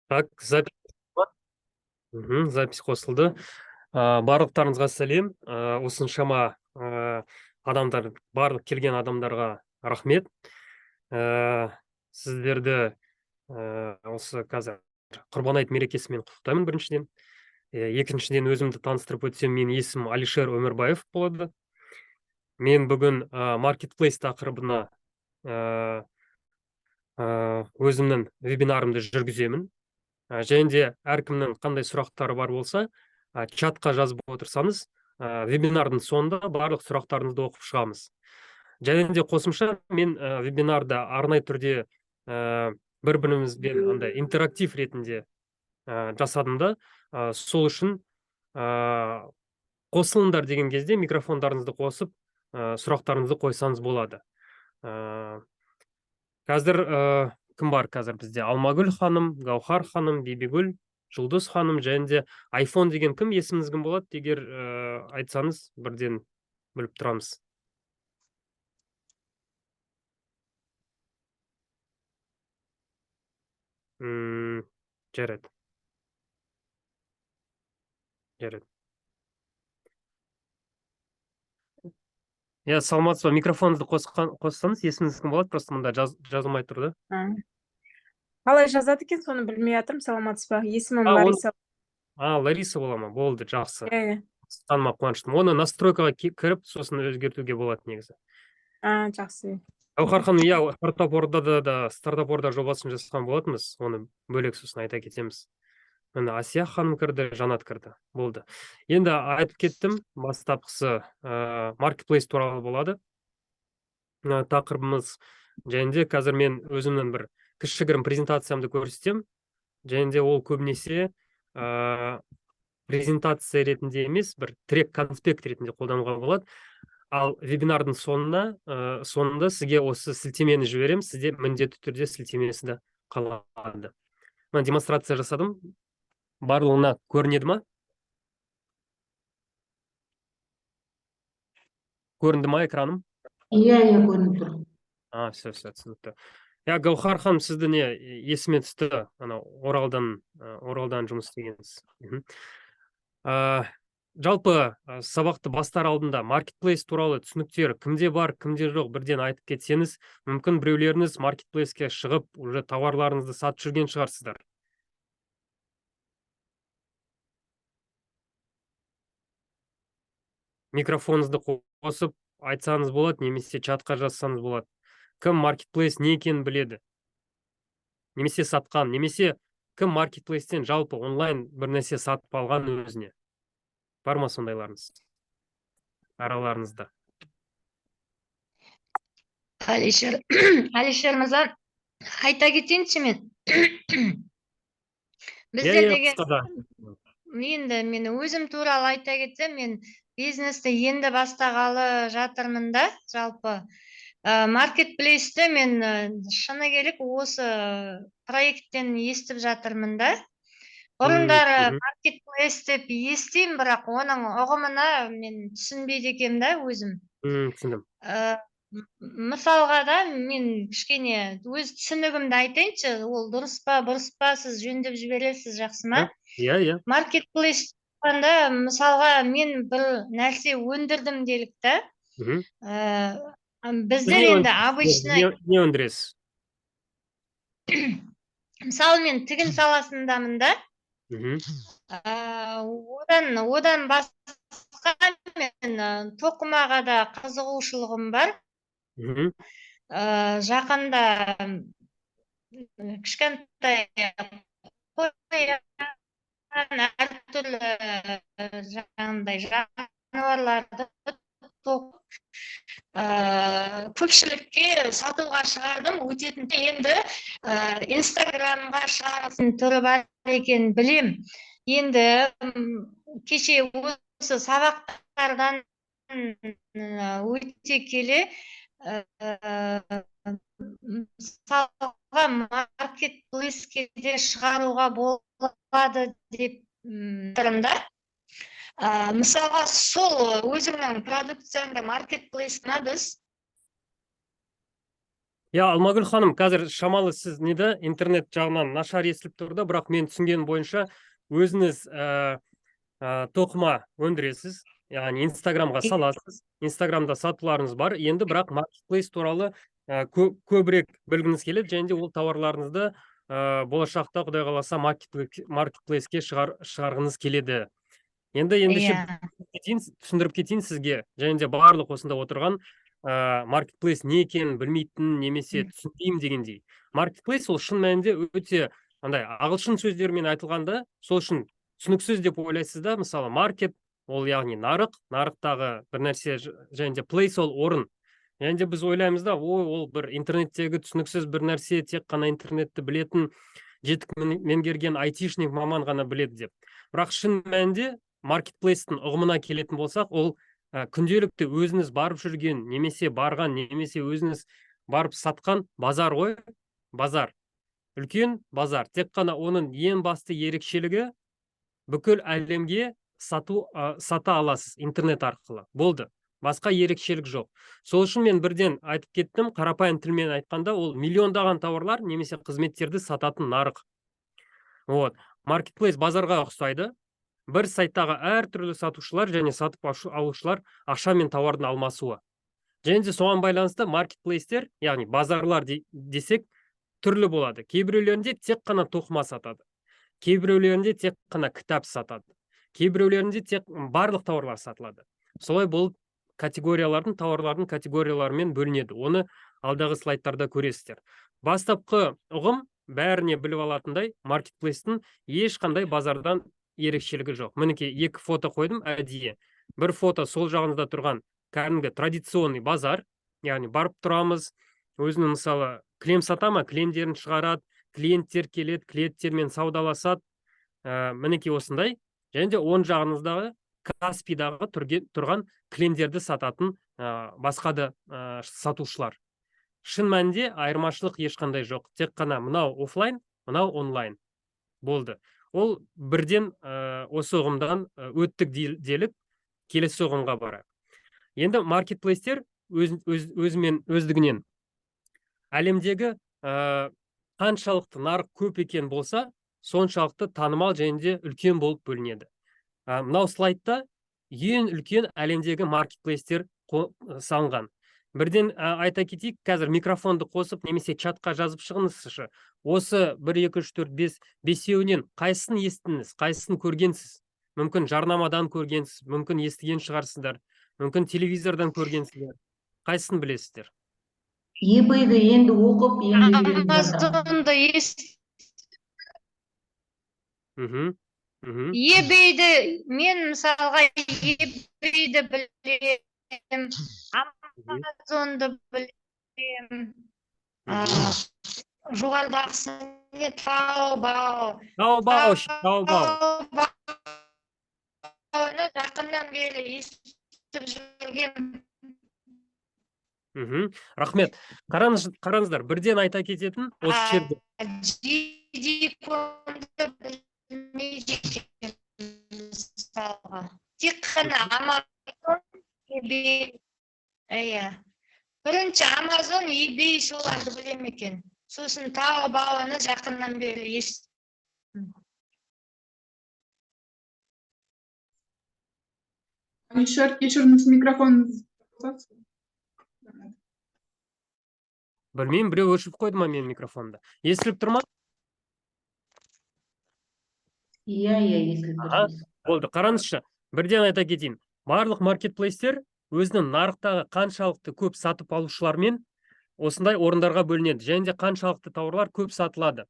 Так, запись. Запись қосылды. Барлықтарыңызға сәлем. Осыншама адамдар, барлық келген адамдарға рахмет. Сіздерді осы қазір Құрбан айт мерекесімен құттықтаймын біріншіден. Екіншіден өзімді таныстырып өтсем, менің есімім Алишер Өмірбаев болады. Мен бүгін маркетплейс тақырыбына өзімнің вебинарымды жүргіземін. Және де әркімнің қандай сұрақтары бар болса, чатқа жазып отырсаңыз, вебинардың соңында барлық сұрақтарыңызды оқып шығамыз. Және де қосымша мен вебинарда арнайы түрде бір-бірімізбен андай интерактив ретінде жасадым да, сол үшін қосылыңдар деген кезде микрофондарыңызды қосып, сұрақтарыңызды қойсаңыз болады. Қазір кім бар қазір бізде? Алмагүл ханым, Гаухар ханым, Бибігүл, Жұлдыз ханым және де iPhone деген кім? Есіміңіз кім болады? Егер айтсаңыз, бірден біліп тұрамыз. Жарайды. Жарайды. Иә, саламатсыз ба? Микрофоныңызды қоссаңыз, есіміңіз кім болады? Просто мында жазылмай тұр да. Қалай жазады екен, соны білмей жатырмын. Саламатсыз ба? Есімім Лариса. Лариса бола ма? Болды, жақсы. Иә, иә. Таныма қуаныштымын. Оны настройкаға кіріп, сосын өзгертуге болады негізі. Жақсы. Гаухар ханым, иә, стартап ордада да, стартап орда жобасын жасаған болатынбыз. Оны бөлек сосын айта кетеміз. Міне, Асия ханым кірді, Жанат кірді. Болды. Енді айтып кеттім, бастапқысы маркетплейс туралы болады. Тақырыбымыз. Және де қазір мен өзімнің бір кішігірім презентациямды көрсетемін. Және де ол көбінесе презентация ретінде емес, бір трек конспект ретінде қолдануға болады. Ал вебинардың соңында сізге осы сілтемені жіберемін, сізде міндетті түрде сілтемесі де қалады. Мен демонстрация жасадым. Барлығына көрінеді ма? Көрінді ма экраным? Иә, иә, көрініп тұр. Все, все, түсінікті. Иә, Гаухар ханым, сізді не есіме түсті, анау Оралдан жұмыс істегенсіз. Жалпы сабақты бастар алдында маркетплейс туралы түсініктер кімде бар, кімде жоқ бірден айтып кетсеңіз, мүмкін біреулеріңіз маркетплейске шығып, уже тауарларыңызды сатып жүрген шығарсыздар. Микрофоныңызды қосып айтсаңыз болады, немесе чатқа жазсаңыз болады. Кім маркетплейс не екенін біледі? Немесе сатқан, немесе кім маркетплейстен жалпы онлайн бір нәрсе сатып алған өзіне? Бар ма сондайларыңыз? Араларыңызда. Алишер мырза, айта кетейінші мен. Біздер Иә, деген қысқада. Енді мен өзім туралы айта кетсем, мен бизнесті енді бастағалы жатырмын да, жалпы. Маркетплейсті мен шыны керек осы проекттен естіп жатырмын да. Бұрындары маркетплейс деп естимін, бірақ оның ұғымына мен түсінбейді екенмін да өзім. Түсіндім. Мысалға да мен кішкене өз түсінігімді айтайыншы, ол дұрыс па, бұрыс па, сіз жөндеп жібересіз, жақсы ма? Иә, иә. Маркетплейс айтқанда, мысалға мен бір нәрсе өндірдім делік та. Біздер енді обычно Не өндіресіз? Мысалы, мен тігін саласындамын да. Одан басқа мен тоқымаға да қызығушылығым бар. Жақында кішкентай қоян, әртүрлі жаңағындай жануарларды тоқып, көпшілікке сатуға шығардым. Өтетін енді Инстаграмға шығаратын түрі бар екенін білем. Енді кеше осы сабақтардан өте келе, мысалға маркетплейске де шығаруға болады деп тұрмын да. Мысалға сол өзіңнің продукцияңды маркетплейсына біз. Иә, Алмагүл ханым, қазір шамалы сіз неде, интернет жағынан нашар естіліп тұр да, бірақ мен түсінгенім бойынша өзіңіз тоқыма өндіресіз, яғни Инстаграмға саласыз, Инстаграмда сатуларыңыз бар. Енді бірақ маркетплейс туралы көбірек білгіңіз келеді және де ол тауарларыңызды болашақта, құдай қаласа, маркетплейске шығарғыңыз келеді. Енді ендеше кетейін, түсіндіріп кетейін сізге және де барлық осында отырған маркетплейс не екенін білмейтін немесе түсінбеймін дегендей. Маркетплейс ол шын мәнінде өте андай ағылшын сөздерімен айтылғанда, сол үшін түсініксіз деп ойлайсыз да. Мысалы, маркет ол яғни нарық, нарықтағы бір нәрсе, және де плейс ол орын. Және де біз ойлаймыз да, ой, ол бір интернеттегі түсініксіз бір нәрсе, тек қана интернетті білетін, жетік меңгерген айтишник маман ғана біледі деп. Бірақ шын мәнінде маркетплейстің ұғымына келетін болсақ, ол күнделікті өзіңіз барып жүрген немесе барған немесе өзіңіз барып сатқан базар ғой, базар, үлкен базар. Тек қана оның ең басты ерекшелігі: бүкіл әлемге сату, сата аласыз интернет арқылы, болды, басқа ерекшелік жоқ. Сол үшін мен бірден айтып кеттім, қарапайым тілмен айтқанда, ол миллиондаған тауарлар немесе қызметтерді сататын нарық. Вот, маркетплейс базарға ұқсайды: бір сайттағы әртүрлі сатушылар және сатып алушылар, ақша мен тауардың алмасуы. Және де соған байланысты маркетплейстер, яғни базарлар десек, түрлі болады. Кейбіреулерінде тек қана тоқыма сатады, кейбіреулерінде тек қана кітап сатады, кейбіреулерінде тек барлық тауарлар сатылады. Солай болып категориялардың, тауарлардың категорияларымен бөлінеді. Оны алдағы слайдтарда көресіздер. Бастапқы ұғым бәріне біліп алатындай, маркетплейстің ешқандай базардан ерекшелігі жоқ. Мінекей, екі фото қойдым әдейі. Бір фото сол жағыңызда тұрған кәдімгі традиционный базар, яғни барып тұрамыз, өзінің, мысалы, кілем сата ма, кілемдерін шығарады, клиенттер келеді, клиенттермен саудаласады. Мінекей осындай. Және де оң жағыңыздағы Каспидағы тұрған кілемдерді сататын басқа да сатушылар. Шын мәнінде айырмашылық ешқандай жоқ, тек қана мынау офлайн, мынау онлайн, болды. Ол бірден осы ұғымдан өттік делік, келесі ұғымға барайық. Енді маркетплейстер өзімен өздігінен әлемдегі қаншалықты нарық көп екен болса, соншалықты танымал және де үлкен болып бөлінеді. Мынау слайдта ең үлкен әлемдегі маркетплейстер салынған. Бірден айта кетейік, қазір микрофонды қосып немесе чатқа жазып шығыңызшы: осы 1, 2, 3, 4, 5, бесеуінен қайсысын естідіңіз, қайсысын көргенсіз? Мүмкін, жарнамадан көргенсіз, мүмкін, естіген шығарсыздар, мүмкін, телевизордан көргенсіздер. Қайсысын білесіздер? eBay-ді енді оқып, енді үйреніп жатырмын. Амазонды ес мхм мхм eBay-ді, мен мысалға eBay-ді білемін, Амазонды білемін. Жоғарыдағысы не, Таобао? Таобао ше, Таобао. Таобаоны жақыннан бері естіп жүргенмін. Рахмет. Қараңыз, қараңыздар, бірден айта кететін осы жерде JD.com-ды білмейді екенмін мысалға. Тек қана Амазон, eBay, иә, бірінші Амазон, eBay, соларды білемін екен. Сосын Таобаоны жақыннан бері естідім. Алишер, кешіріңіз, микрофон. Білмеймін, біреу өшіріп қойды ма менің микрофонымды? Естіліп тұр ма? Иә, естіліп тұр. Болды. Қараңызшы, бірден айта кетейін, барлық маркетплейстер өзінің нарықтағы қаншалықты көп сатып алушылармен осындай орындарға бөлінеді және де қаншалықты тауарлар көп сатылады.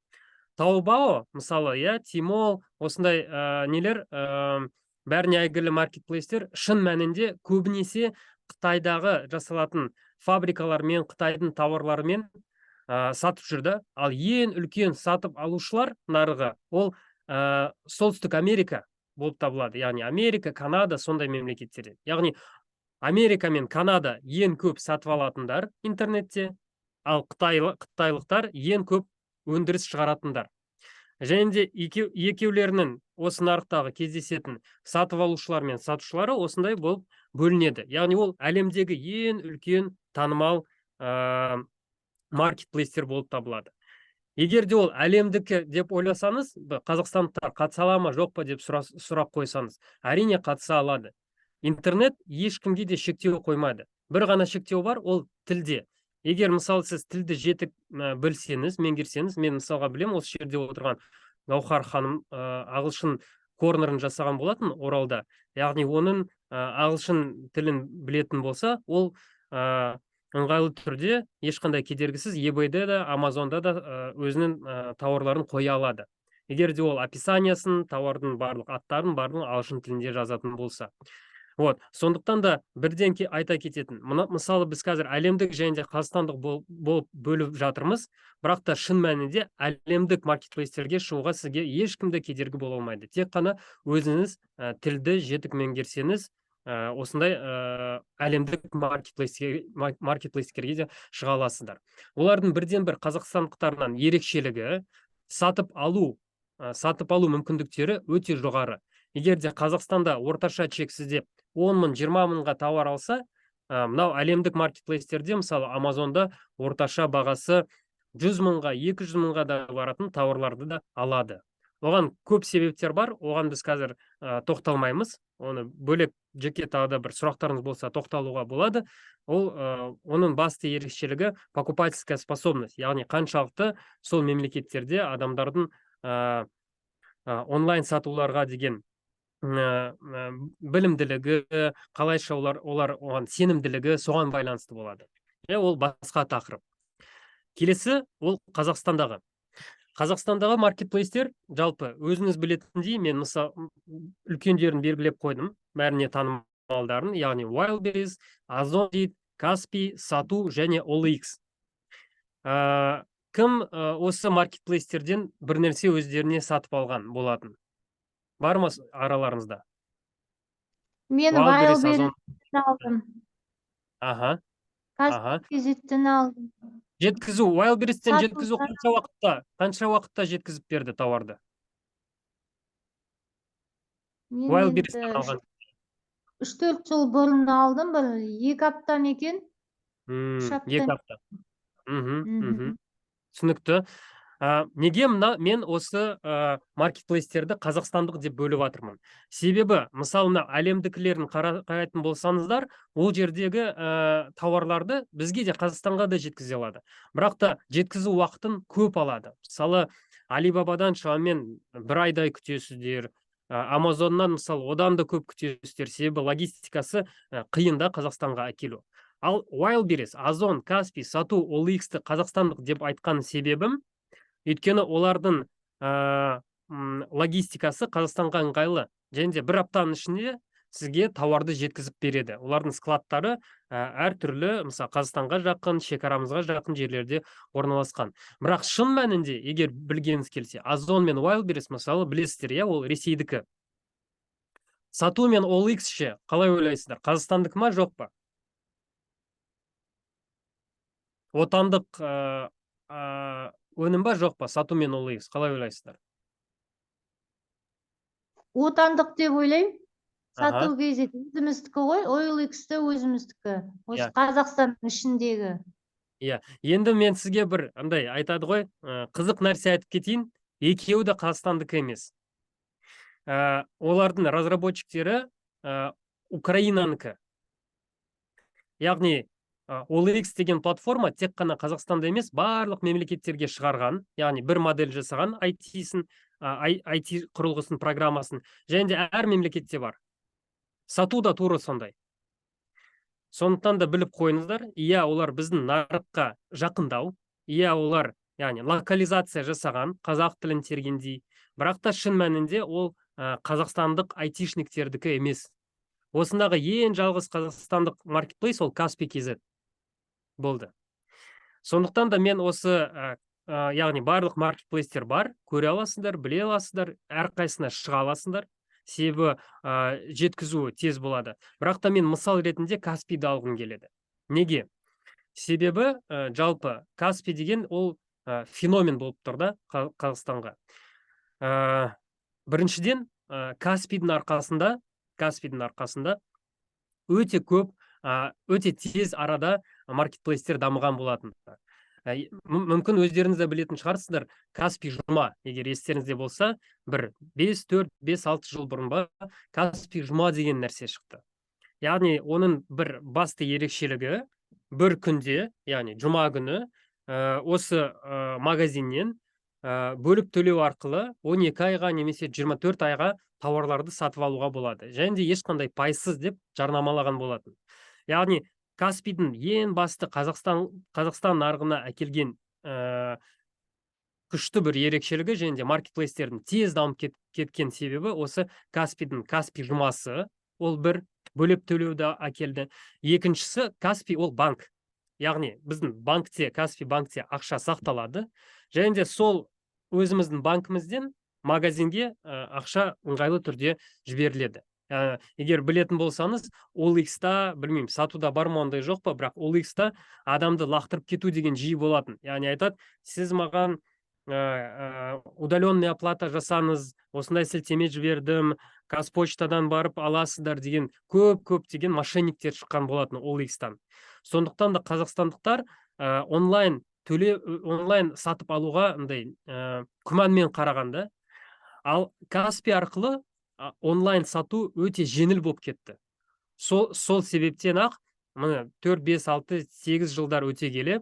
Таобао мысалы, иә, Тимол, осындай нелер, бәріне әйгілі маркетплейстер шын мәнінде көбінесе Қытайдағы жасалатын фабрикалармен, Қытайдың тауарларымен сатып жүрді. Ал ең үлкен сатып алушылар нарығы ол Солтүстік Америка болып табылады, яғни Америка, Канада, сондай мемлекеттерде. Яғни Америка мен Канада ең көп сатып алатындар интернетте, ал қытайлықтар ең көп өндіріс шығаратындар. Және де екеулерінің осы нарықтағы кездесетін сатып алушылар мен сатушылары осындай болып бөлінеді. Яғни ол әлемдегі ең үлкен танымал маркетплейстер болып табылады. Егер де ол әлемдікі деп ойласаңыз, қазақстандықтар қатыса ала ма, жоқ па деп сұрақ қойсаңыз, әрине қатыса алады. Интернет ешкімге де шектеу қоймайды. Бір ғана шектеу бар, ол тілде. Егер мысалы сіз тілді жетік білсеңіз, меңгерсеңіз, мен мысалға білемін, осы жерде отырған Гаухар ханым ағылшын корнерін жасаған болатын Оралда. Яғни оның ағылшын тілін білетін болса, ол ыңғайлы түрде ешқандай кедергісіз eBay'де де, Amazon'да да өзінің тауарларын қоя алады. Егер де ол описаниясын, тауардың барлық аттарын, барлығын ағылшын тілінде жазатын болса. Вот, сондықтан да бірден айта кететін, мына мысалы біз қазір әлемдік және де қазақстандық болып бөліп жатырмыз, бірақ та шын мәнінде әлемдік маркетплейстерге шығуға сізге ешкім де кедергі бола алмайды. Тек қана өзіңіз тілді жетік меңгерсеңіз, осындай әлемдік маркетплейстерге де шыға аласыздар. Олардың бірден бір қазақстандықтарынан ерекшелігі сатып алу мүмкіндіктері өте жоғары. Егер де Қазақстанда орташа чек сізде 10 мың, 20 мыңға тауар алса, мынау әлемдік маркетплейстерде, мысалы Амазонда орташа бағасы 100 мыңға, 200 мыңға да баратын тауарларды да алады. Оған көп себептер бар, оған біз қазір тоқталмаймыз. Оны бөлек жеке тағы да бір сұрақтарыңыз болса тоқталуға болады. Ол оның басты ерекшелігі покупательская способность, яғни қаншалықты сол мемлекеттерде адамдардың онлайн сатуларға деген білімділігі, қалайша олар оған сенімділігі соған байланысты болады. Ол басқа тақырып. Келесі ол Қазақстандағы. Қазақстандағы маркетплейстер жалпы өзіңіз білетіндей, мен мысалы үлкендерін белгілеп қойдым, бәріне танымалдарын, яғни Wildberries, Озон дейді, Каспи, Сату және OLX. Кім осы маркетплейстерден бір нәрсе өздеріне сатып алған болатын? Бар ма араларыңызда? Мен Wildberries, Wildberries'тен алдым. Аха. Каспи алдым. Жеткізу, Wildberries'тен жеткізу қанша уақытта жеткізіп берді тауарды? Wildberries'тен алған. 3-4 жыл бұрын алдым, бір 2 апта ма екен? 2 апта. Түсінікті. Неге мен осы маркетплейстерді қазақстандық деп бөліп жатырмын? Себебі, мысалы, мына әлемдікілерін қарайтын болсаңыздар, ол жердегі тауарларды бізге де, Қазақстанға да жеткізе алады. Бірақ та жеткізу уақытын көп алады. Мысалы, Алибабадан шамамен бір айдай күтесіздер, Амазоннан, мысалы, одан да көп күтесіздер. Себебі логистикасы қиын да Қазақстанға әкелу. Ал Wildberries, Озон, Каспи, Сату, OLX-ті қазақстандық деп айтқан себебім, өйткені олардың логистикасы Қазақстанға ыңғайлы. Және де бір аптаның ішінде сізге тауарды жеткізіп береді. Олардың складтары әртүрлі, мысалы, Қазақстанға жақын, шекарамызға жақын жерлерде орналасқан. Бірақ шын мәнінде, егер білгеніңіз келсе, Озон мен Wildberries, мысалы, білесіздер, иә, ол Ресейдікі. Сату мен OLX ше, қалай ойлайсыздар? Қазақстандікі ма, жоқ па? Отандық өнім ба, жоқ па? Сату мен OLX, қалай ойлайсыздар? Отандық деп ойлаймын. Сату KZ өзіміздікі ғой, OLX-ті өзіміздікі. Осы Қазақстанның ішіндегі. Иә, енді мен сізге бір андай айтады ғой, қызық нәрсе айтып кетейін. Екеуі де қазақстандікі емес. Олардың разработчиктері Украинанікі. Яғни OLX деген платформа тек қана Қазақстанда емес, барлық мемлекеттерге шығарған, яғни бір модель жасаған IT-сін, IT құрылғысын, программасын, және де әр мемлекетте бар. Сату да тура сондай. Сондықтан да біліп қойыңыздар, иә, олар біздің нарыққа жақындау, иә, олар, яғни локализация жасаған, қазақ тілін тергендей, бірақ та шын мәнінде ол қазақстандық айтишниктердікі емес. Осындағы ең жалғыз қазақстандық маркетплейс ол Каспи KZ болды. Сондықтан да мен осы, яғни барлық маркетплейстер бар, көре аласыңдар, біле аласыңдар, әрқайсысына шыға аласыңдар. Себебі жеткізуі тез болады. Бірақ та мен мысал ретінде Каспиді алғым келеді. Неге? Себебі жалпы Каспи деген ол феномен болып тұр да Қазақстанға. Біріншіден, Каспидің арқасында өте көп, өте тез арада маркетплейстер дамыған болатын. Мүмкін өздеріңіз де білетін шығарсыздар, Каспи жұма, егер естеріңізде болса, бір 5, 4, 5, 6 жыл бұрын ба, Каспи жұма деген нәрсе шықты. Яғни оның бір басты ерекшелігі: бір күнде, яғни жұма күні, осы магазиннен бөліп төлеу арқылы 12 айға немесе 24 айға тауарларды сатып алуға болады және де ешқандай пайызсыз деп жарнамалаған болатын. Яғни Каспидің ең басты Қазақстан нарығына әкелген күшті бір ерекшелігі және де маркетплейстердің тез дамып кеткен себебі осы Каспидің Каспи жұмасы. Ол бір бөліп төлеуді әкелді. Екіншісі, Каспи ол банк, яғни біздің банкте, Каспи банкте ақша сақталады және де сол өзіміздің банкімізден магазинге ақша ыңғайлы түрде жіберіледі. Егер білетін болсаңыз, OLX-та, білмеймін, сатуда бар ма ондай, жоқ па, бірақ OLX-та адамды лақтырып кету деген жиі болатын. Яғни айтады: «Сіз маған удаленный оплата жасаңыз, осындай сілтеме жібердім, Қазпочтадан барып аласыздар» деген көп көптеген мошенниктер шыққан болатын OLX-тан. Сондықтан да қазақстандықтар онлайн төле, онлайн сатып алуға андай күмәнмен қараған да. Ал Каспи арқылы онлайн сату өте жеңіл болып кетті. Сол себептен ақ міне 4, 5, 6, 8 жылдар өте келе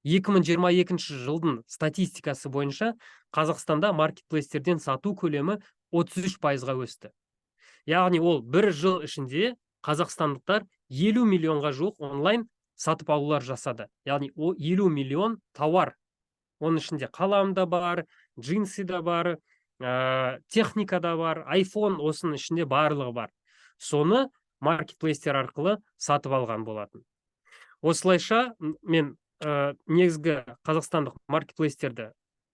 2022 жылдың статистикасы бойынша Қазақстанда маркетплейстерден сату көлемі 33%-ға өсті. Яғни ол бір жыл ішінде қазақстандықтар 50 миллионға жуық онлайн сатып алулар жасады. Яғни о 50 миллион тауар, оның ішінде қалам да бар, джинсы да бар, техника да бар, айфон, осының ішінде барлығы бар. Соны маркетплейстер арқылы сатып алған болатын. Осылайша мен негізгі қазақстандық маркетплейстерді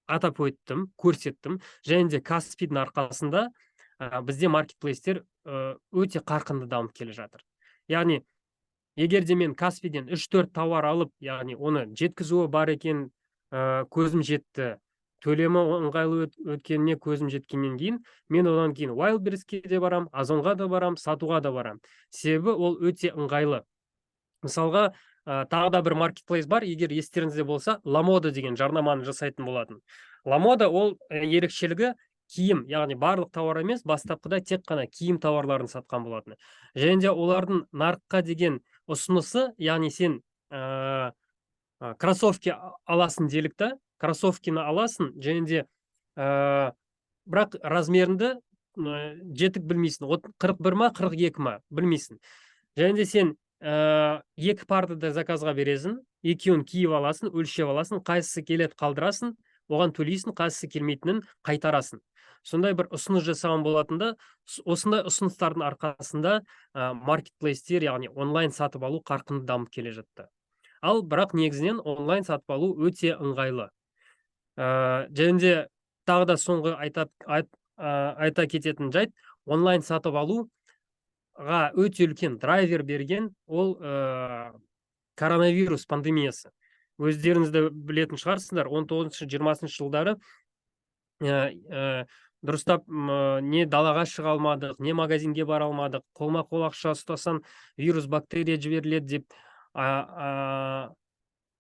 атап өттім, көрсеттім және де Каспидің арқасында бізде маркетплейстер өте қарқынды дамып келе жатыр. Яғни егер де мен Каспиден 3-4 тауар алып, яғни оны жеткізуі бар екен, көзім жетті, төлемі ыңғайлы өткеніне көзім жеткеннен кейін мен одан кейін Wildberries-ке де барам, Озонға да барам, сатуға да барам, себебі ол өте ыңғайлы. Мысалға, тағы да бір маркетплейс бар, егер естеріңізде болса, Ламода деген жарнаманы жасайтын болатын. Ламода ол ерекшелігі киім, яғни барлық тауар емес, бастапқыда тек қана киім тауарларын сатқан болатын. Және де олардың нарыққа деген ұсынысы, яғни сен кроссовки аласың делік та, кроссовкині аласың және де бірақ размеріңді жетік білмейсің, 41 ма, 42 ма, білмейсің. Және де сен екі парды да заказға бересің, екеуін киіп аласың, өлшеп аласың, қайсысы келеді, қалдырасың, оған төлейсің, қайсысы келмейтінін қайтарасың. Сондай бір ұсыныс жасаған болатын да. Осындай ұсыныстардың арқасында маркетплейстер, яғни онлайн сатып алу қарқынды дамып келе жатты. Ал бірақ негізінен онлайн сатып алу өте ыңғайлы. Және де тағы да соңғы айта кететін жайт: онлайн сатып алуға өте үлкен драйвер берген ол коронавирус пандемиясы. Өздеріңіз де білетін шығарсыздар, 19-20 жылдары дұрыстап не далаға шыға алмадық, не магазинге бара алмадық. Қолма қол ақша ұстасаң, вирус, бактерия жіберіледі деп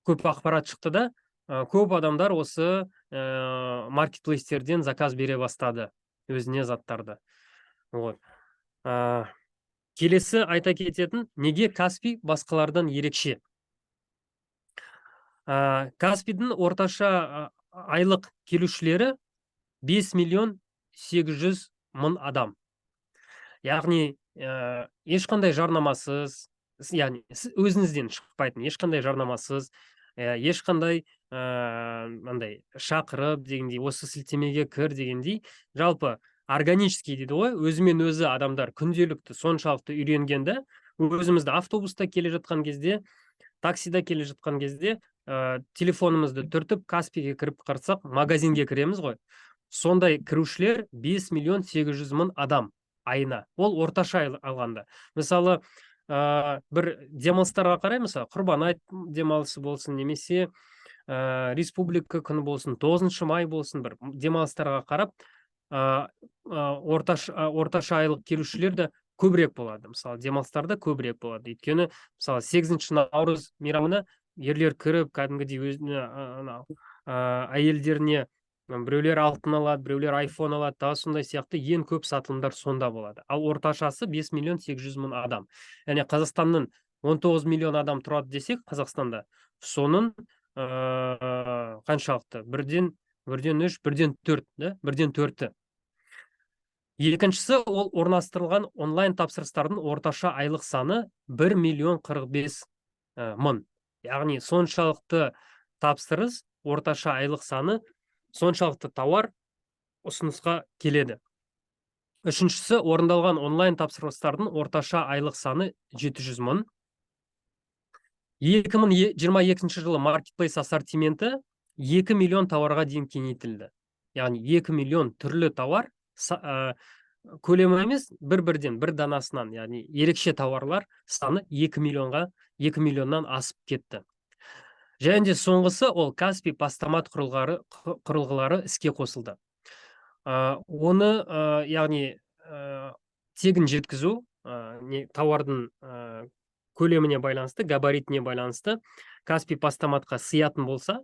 көп ақпарат шықты да, көп адамдар осы маркетплейстерден заказ бере бастады өзіне заттарды. Вот. Келесі айта кететін: неге Каспи басқалардан ерекше? Каспидің орташа айлық келушілері 5 миллион 800 мың адам. Яғни ешқандай жарнамасыз, яғни сіз өзіңізден шықпайтын ешқандай жарнамасыз, ешқандай андай шақырып дегендей, осы сілтемеге кір дегендей, жалпы органический дейді ғой, өзімен өзі адамдар күнделікті соншалықты үйренген да, өзімізді автобуста келе жатқан кезде, таксида келе жатқан кезде телефонымызды түртіп, Каспиге кіріп қарасақ, магазинге кіреміз ғой. Сондай кірушілер 5 миллион 800 мың адам айына. Ол орташа алғанда. Мысалы, бір демалыстарға қарай, мысалы, Құрбан айт демалысы болсын немесе Республика күні болсын, 9 май болсын, бір демалыстарға қарап орташа айлық келушілер де көбірек болады. Мысалы, демалыстарда көбірек болады, өйткені, мысалы, 8 наурыз мейрамына Ерлер кіріп, кәдімгідей өзіне, анау, әйелдеріне біреулер алтын алады, біреулер айфон алады, тағы сондай сияқты ең көп сатылымдар сонда болады. Ал орташасы 5 миллион 800 мың адам. Яғни Қазақстанның 19 миллион адам тұрады десек, Қазақстанда соның қаншалықты? 1,3, 1,4, да? 1,4-і. Екіншісі, ол орналастырылған онлайн тапсырыстардың орташа айлық саны 1 миллион 45 мың. Яғни соншалықты тапсырыс, орташа айлық саны, соншалықты тауар ұсынысқа келеді. Үшіншісі, орындалған онлайн тапсырыстардың орташа айлық саны 700 мың. 2022 жылы маркетплейс ассортименті 2 миллион тауарға дейін кеңейтілді. Яғни 2 миллион түрлі тауар, көлемі емес, бір-бірден, бір данасынан, яғни ерекше тауарлар саны 2 миллионға, 2 миллионнан асып кетті. Және де соңғысы, ол Каспи постамат құрылғылары іске қосылды. Оны, яғни тегін жеткізу, не, тауардың көлеміне байланысты, габаритіне байланысты Каспи постаматқа сыятын болса,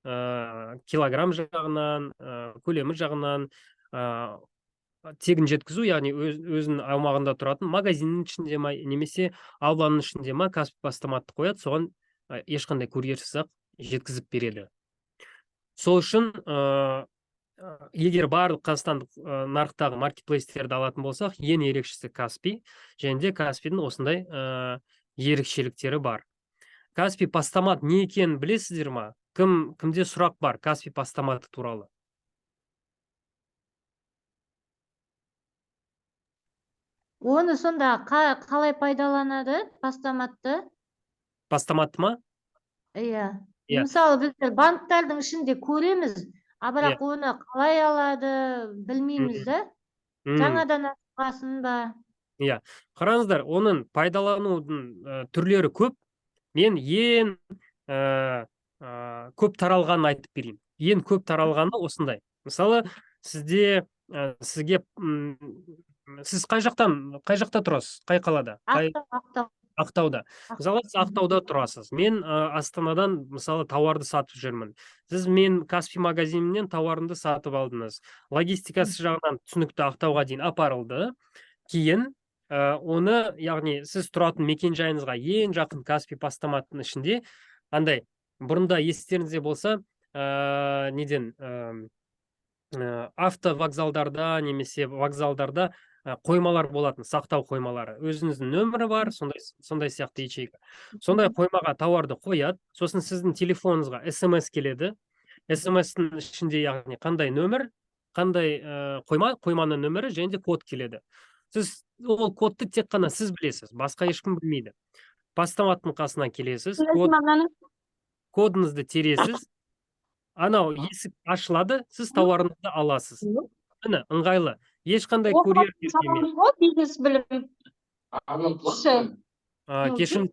килограмм жағынан, көлемі жағынан, тегін жеткізу, яғни өзінің аумағында тұратын магазиннің ішінде ма, немесе ауланың ішінде ма, Каспи постаматты қояды, соған ешқандай курьерсіз ақ жеткізіп береді. Сол үшін егер барлық қазақстандық нарықтағы маркетплейстерді алатын болсақ, ең ерекшесі Каспи, және де Каспидің осындай ерекшеліктері бар. Каспи постамат не екенін білесіздер ма? Кімде сұрақ бар Каспи постаматы туралы? Оны сонда қалай пайдаланады постаматты? Постаматты ма? Иә. Иә. Мысалы, біздер банктардың ішінде көреміз, а бірақ оны қалай алады білмейміз да. Жаңадан ашқасын ба? Иә. Қараңыздар, оның пайдаланудың түрлері көп. Мен ең көп таралғанын айтып берейін. Ең көп таралғаны осындай. Мысалы, сіз қай жақта тұрасыз? Қай қалада? Ақтау, Ақтау. Ақтауда. Ақтау. Мысалы, сіз Ақтауда тұрасыз. Мен Астанадан, мысалы, тауарды сатып жүрмін. Сіз мен Каспи магазинінен тауарымды сатып алдыңыз. Логистикасы жағынан түсінікті, Ақтауға дейін апарылды. Кейін оны, яғни сіз тұратын мекен-жайыңызға ең жақын Каспи постаматтың ішінде андай бұрында естеріңізде болса, неден, автовокзалдарда немесе вокзалдарда қоймалар болатын, сақтау қоймалары. Өзіңіздің нөмірі бар, сондай сияқты ячейка. Сондай қоймаға тауарды қояды, сосын сіздің телефоныңызға СМС келеді. СМС-тің ішінде, яғни қандай нөмір, қандай қойма, қойманың нөмірі және де код келеді. Сіз ол кодты тек қана сіз білесіз, басқа ешкім білмейді. Постаматтың қасына келесіз, кодыңызды тересіз, анау есік ашылады, сіз тауарыңызды аласыз. Міне, ыңғайлы. Ешқандай курьер керек емес. Бизнес білім. Кешіріңіз,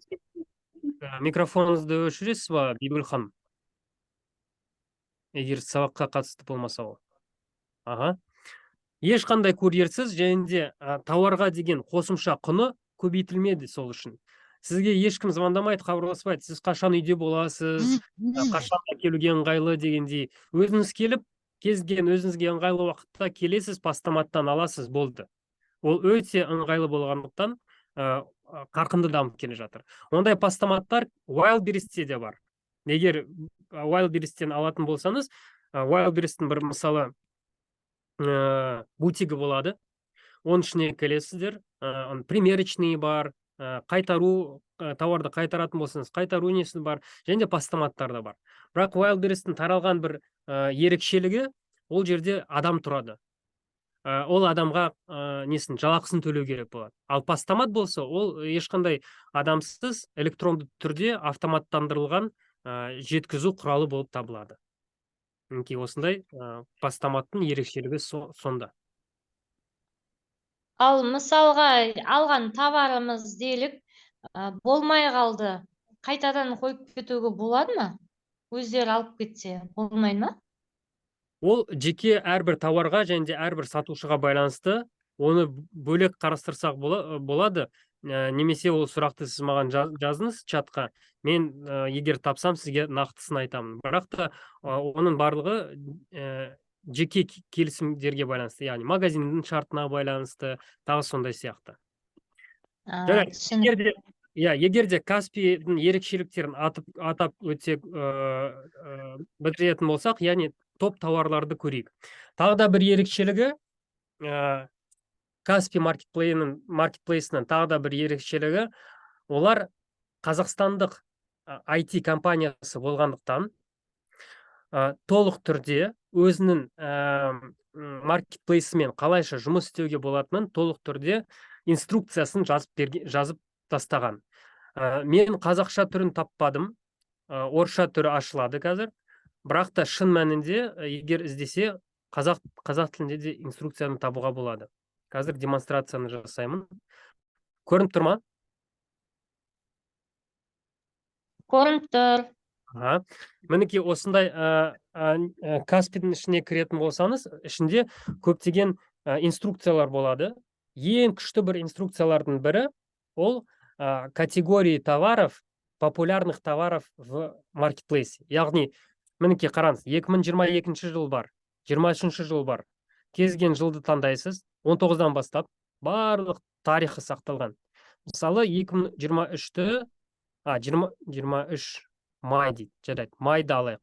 микрофоныңызды өшіресіз ба, Бибігүл ханым? Егер сабаққа қатысты болмаса ол. Аха. Ешқандай курьерсіз және де тауарға деген қосымша құны көбейтілмеді сол үшін. Сізге ешкім звондамайды, хабарласпайды. Сіз қашан үйде боласыз, қашан келуге ыңғайлы дегендей. Өзіңіз келіп, кез келген өзіңізге ыңғайлы уақытта келесіз, постаматтан аласыз, болды. Ол өте ыңғайлы болғандықтан, қарқынды дамып келе жатыр. Ондай постаматтар Wildberries-те де бар. Егер Wildberries-тен алатын болсаңыз, Wildberries-тің бір мысалы, бутигі болады. Оның ішіне келесіздер, примерочный бар, қайтару, тауарды қайтаратын болсаңыз, қайтару несі бар, және де постаматтар да бар. Бірақ Wildberries-тің таралған бір ерекшелігі, ол жерде адам тұрады. Ол адамға, несін, жалақысын төлеу керек болады. Ал постамат болса, ол ешқандай адамсыз электронды түрде автоматтандырылған, жеткізу құралы болып табылады. Мінекей осындай, постаматтың ерекшелігі сонда. Ал мысалға алған товарымыз делік, болмай қалды, қайтадан қойып кетуге болады ма? Өздері алып кетсе болмай ма? Ол жеке әрбір тауарға және де әрбір сатушыға байланысты. Оны бөлек қарастырсақ болады. Немесе ол сұрақты сіз маған жазыңыз чатқа. Мен егер тапсам, сізге нақтысын айтамын. Бірақ та оның барлығы жеке келісімдерге байланысты, яғни магазиннің шартына байланысты, тағы сондай сияқты. Жарайды. Түсінікті. Егер де Каспидің ерекшеліктерін атап өтсек, бітіретін болсақ, яғни топ тауарларды көрейік. Тағы да бір ерекшелігі, Каспи маркетплейсінің тағы да бір ерекшелігі, олар қазақстандық IT компаниясы болғандықтан, толық түрде өзінің маркетплейсімен қалайша жұмыс істеуге болатынын толық түрде инструкциясын жазып тастаған. Мен қазақша түрін таппадым, орысша түрі ашылады қазір, бірақ та шын мәнінде, егер іздесе, қазақ тілінде де инструкцияны табуға болады. Қазір демонстрацияны жасаймын. Көрініп тұр ма? Көрініп тұр. Аха. Мінекей осындай, Каспидің ішіне кіретін болсаңыз, ішінде көптеген инструкциялар болады. Ең күшті бір инструкциялардың бірі ол категории товаров, популярных товаров в маркетплейсе. Яғни, мінекей қараңыз, 2022 жыл бар, 23 жыл бар. Кез келген жылды таңдайсыз, 19-дан бастап барлық тарихы сақталған. Мысалы, 2023-ті, 23 май дейді, жарайды, майды алайық.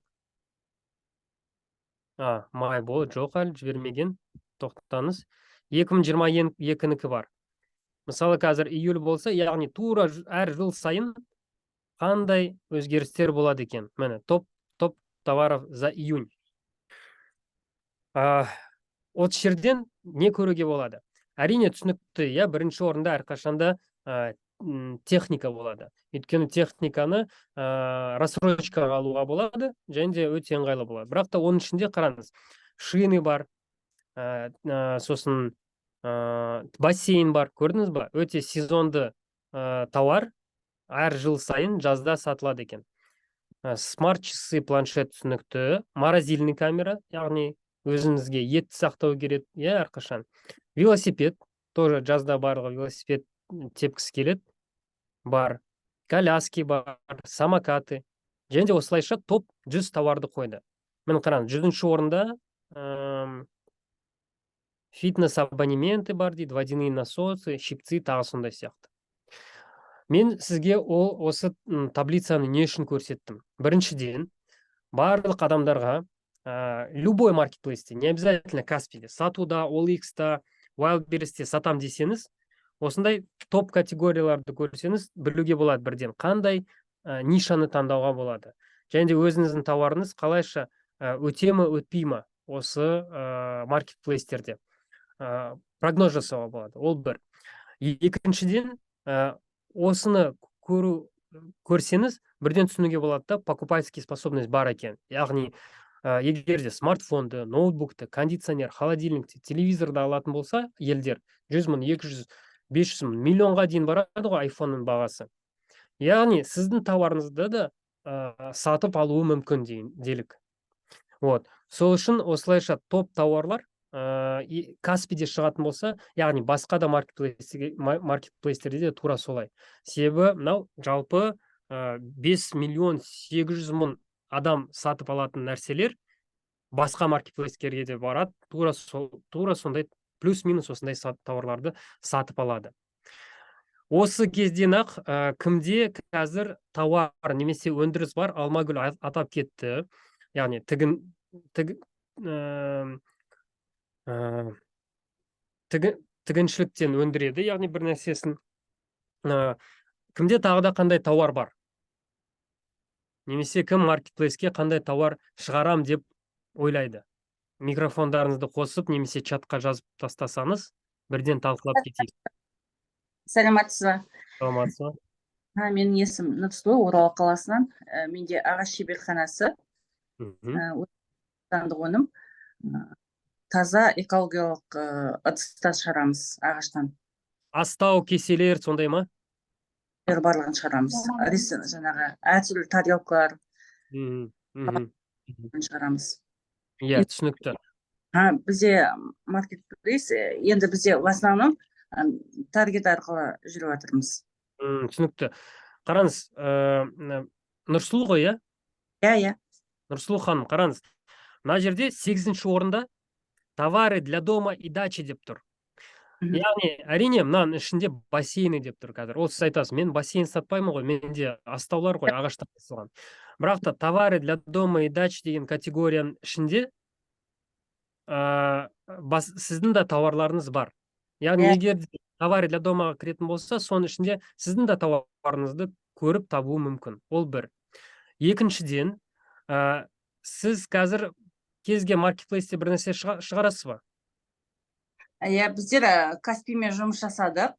Май болды, жоқ әлі жібермеген, тоқтаңыз. 2022-нікі бар. Мысалы, қазір июль болса, яғни тура әр жыл сайын қандай өзгерістер болады екен. Міне, топ товаров за июнь. Осы жерден не көруге болады? Әрине түсінікті, иә, бірінші орында әрқашанда техника болады. Өйткені техниканы рассрочкаға алуға болады және де өте ыңғайлы болады. Бірақ та оның ішінде қараңыз, шины бар, сосын бассейн бар, көрдіңіз ба? Өте сезонды тауар, әр жыл сайын жазда сатылады екен. Смарт часы, планшет түсінікті, морозильный камера, яғни өзіңізге етті сақтау керек, иә, әрқашан. Велосипед, тоже жазда барлығы велосипед тепкісі келеді, бар. Коляски бар, самокаты. Және де осылайша топ 100 тауарды қойды. Міне қараңыз, 100-ші орында фитнес абонементы бар дейді, водяные насосы, щипцы, тағы сондай сияқты. Мен сізге осы таблицаны не үшін көрсеттім? Біріншіден, барлық адамдарға, любой маркетплейсте, не обязательно Каспиде, сатуда, OLX-та, Wildberries-те сатам десеңіз, осындай топ категорияларды көрсеңіз, білуге болады бірден қандай нишаны таңдауға болады. Және де өзіңіздің тауарыңыз қалайша өте ме, өтпей ме осы маркетплейстерде. Прогноз жасауға болады. Ол бір. Екіншіден, осыны көрсеңіз, бірден түсінуге болады да, покупательский способность бар екен. Яғни, егер де смартфонды, ноутбукты, кондиционер, холодильникті, телевизорды алатын болса, елдер 100 мың, 200, 500 мың, миллионға дейін барады ғой айфонның бағасы. Яғни, сіздің тауарыңызды да сатып алуы мүмкін делік. Сол үшін осылайша топ тауарлар Каспиде шығатын болса, яғни басқа да маркетплейстерде де тура солай. Себебі мынау жалпы 5 миллион 800 мың адам сатып алатын нәрселер басқа маркетплейстерге де барады, тура сондай плюс-минус осындай тауарларды сатып алады. Осы кезден ақ, кімде қазір тауар немесе өндіріс бар, Алмагүл атап кетті, яғни тігіншіліктен өндіреді, яғни бір нәрсесін. Кімде тағы да қандай тауар бар? Немесе кім маркетплейске қандай тауар шығарам деп ойлайды? Микрофондарыңызды қосып, немесе чатқа жазып тастасаңыз, бірден талқылап кетейік. Саламатсыз ба? Саламатсыз ба? Менің есімім Нұрсұлу, Орал қаласынан. Менде ағаш шеберханасы, отандық өнім. Таза экологиялық, ыдыстар шығарамыз ағаштан. Астау, кеселер сондай ма? Барлығын шығарамыз. Жаңағы әртүрлі тарелкалар шығарамыз. Иә, түсінікті. Бізде маркетплейс, енді бізде в основном таргет арқылы жүріп жатырмыз. Түсінікті. Қараңыз, Нұрсұлу ғой, иә? Иә. Нұрсұлу ханым, қараңыз, мына жерде сегізінші орында «товары для дома и дачи» деп тұр. Яғни, әрине, мынаның ішінде бассейні деп тұр қазір. Ол сіз айтасыз: «Мен бассейн сатпаймын ғой, менде астаулар ғой ағаштан жасалған». Бірақ та «товары для дома и дачи» деген категорияның ішінде сіздің де тауарларыңыз бар. Яғни, егер де «товары для дома» ға кіретін болса, соның ішінде сіздің де тауарыңызды көріп табуы мүмкін. Ол бір. Екіншіден, сіз қазір кез келген маркетплейсте бір нәрсе шығарасыз ба? Иә, біздер Каспимен жұмыс жасадық.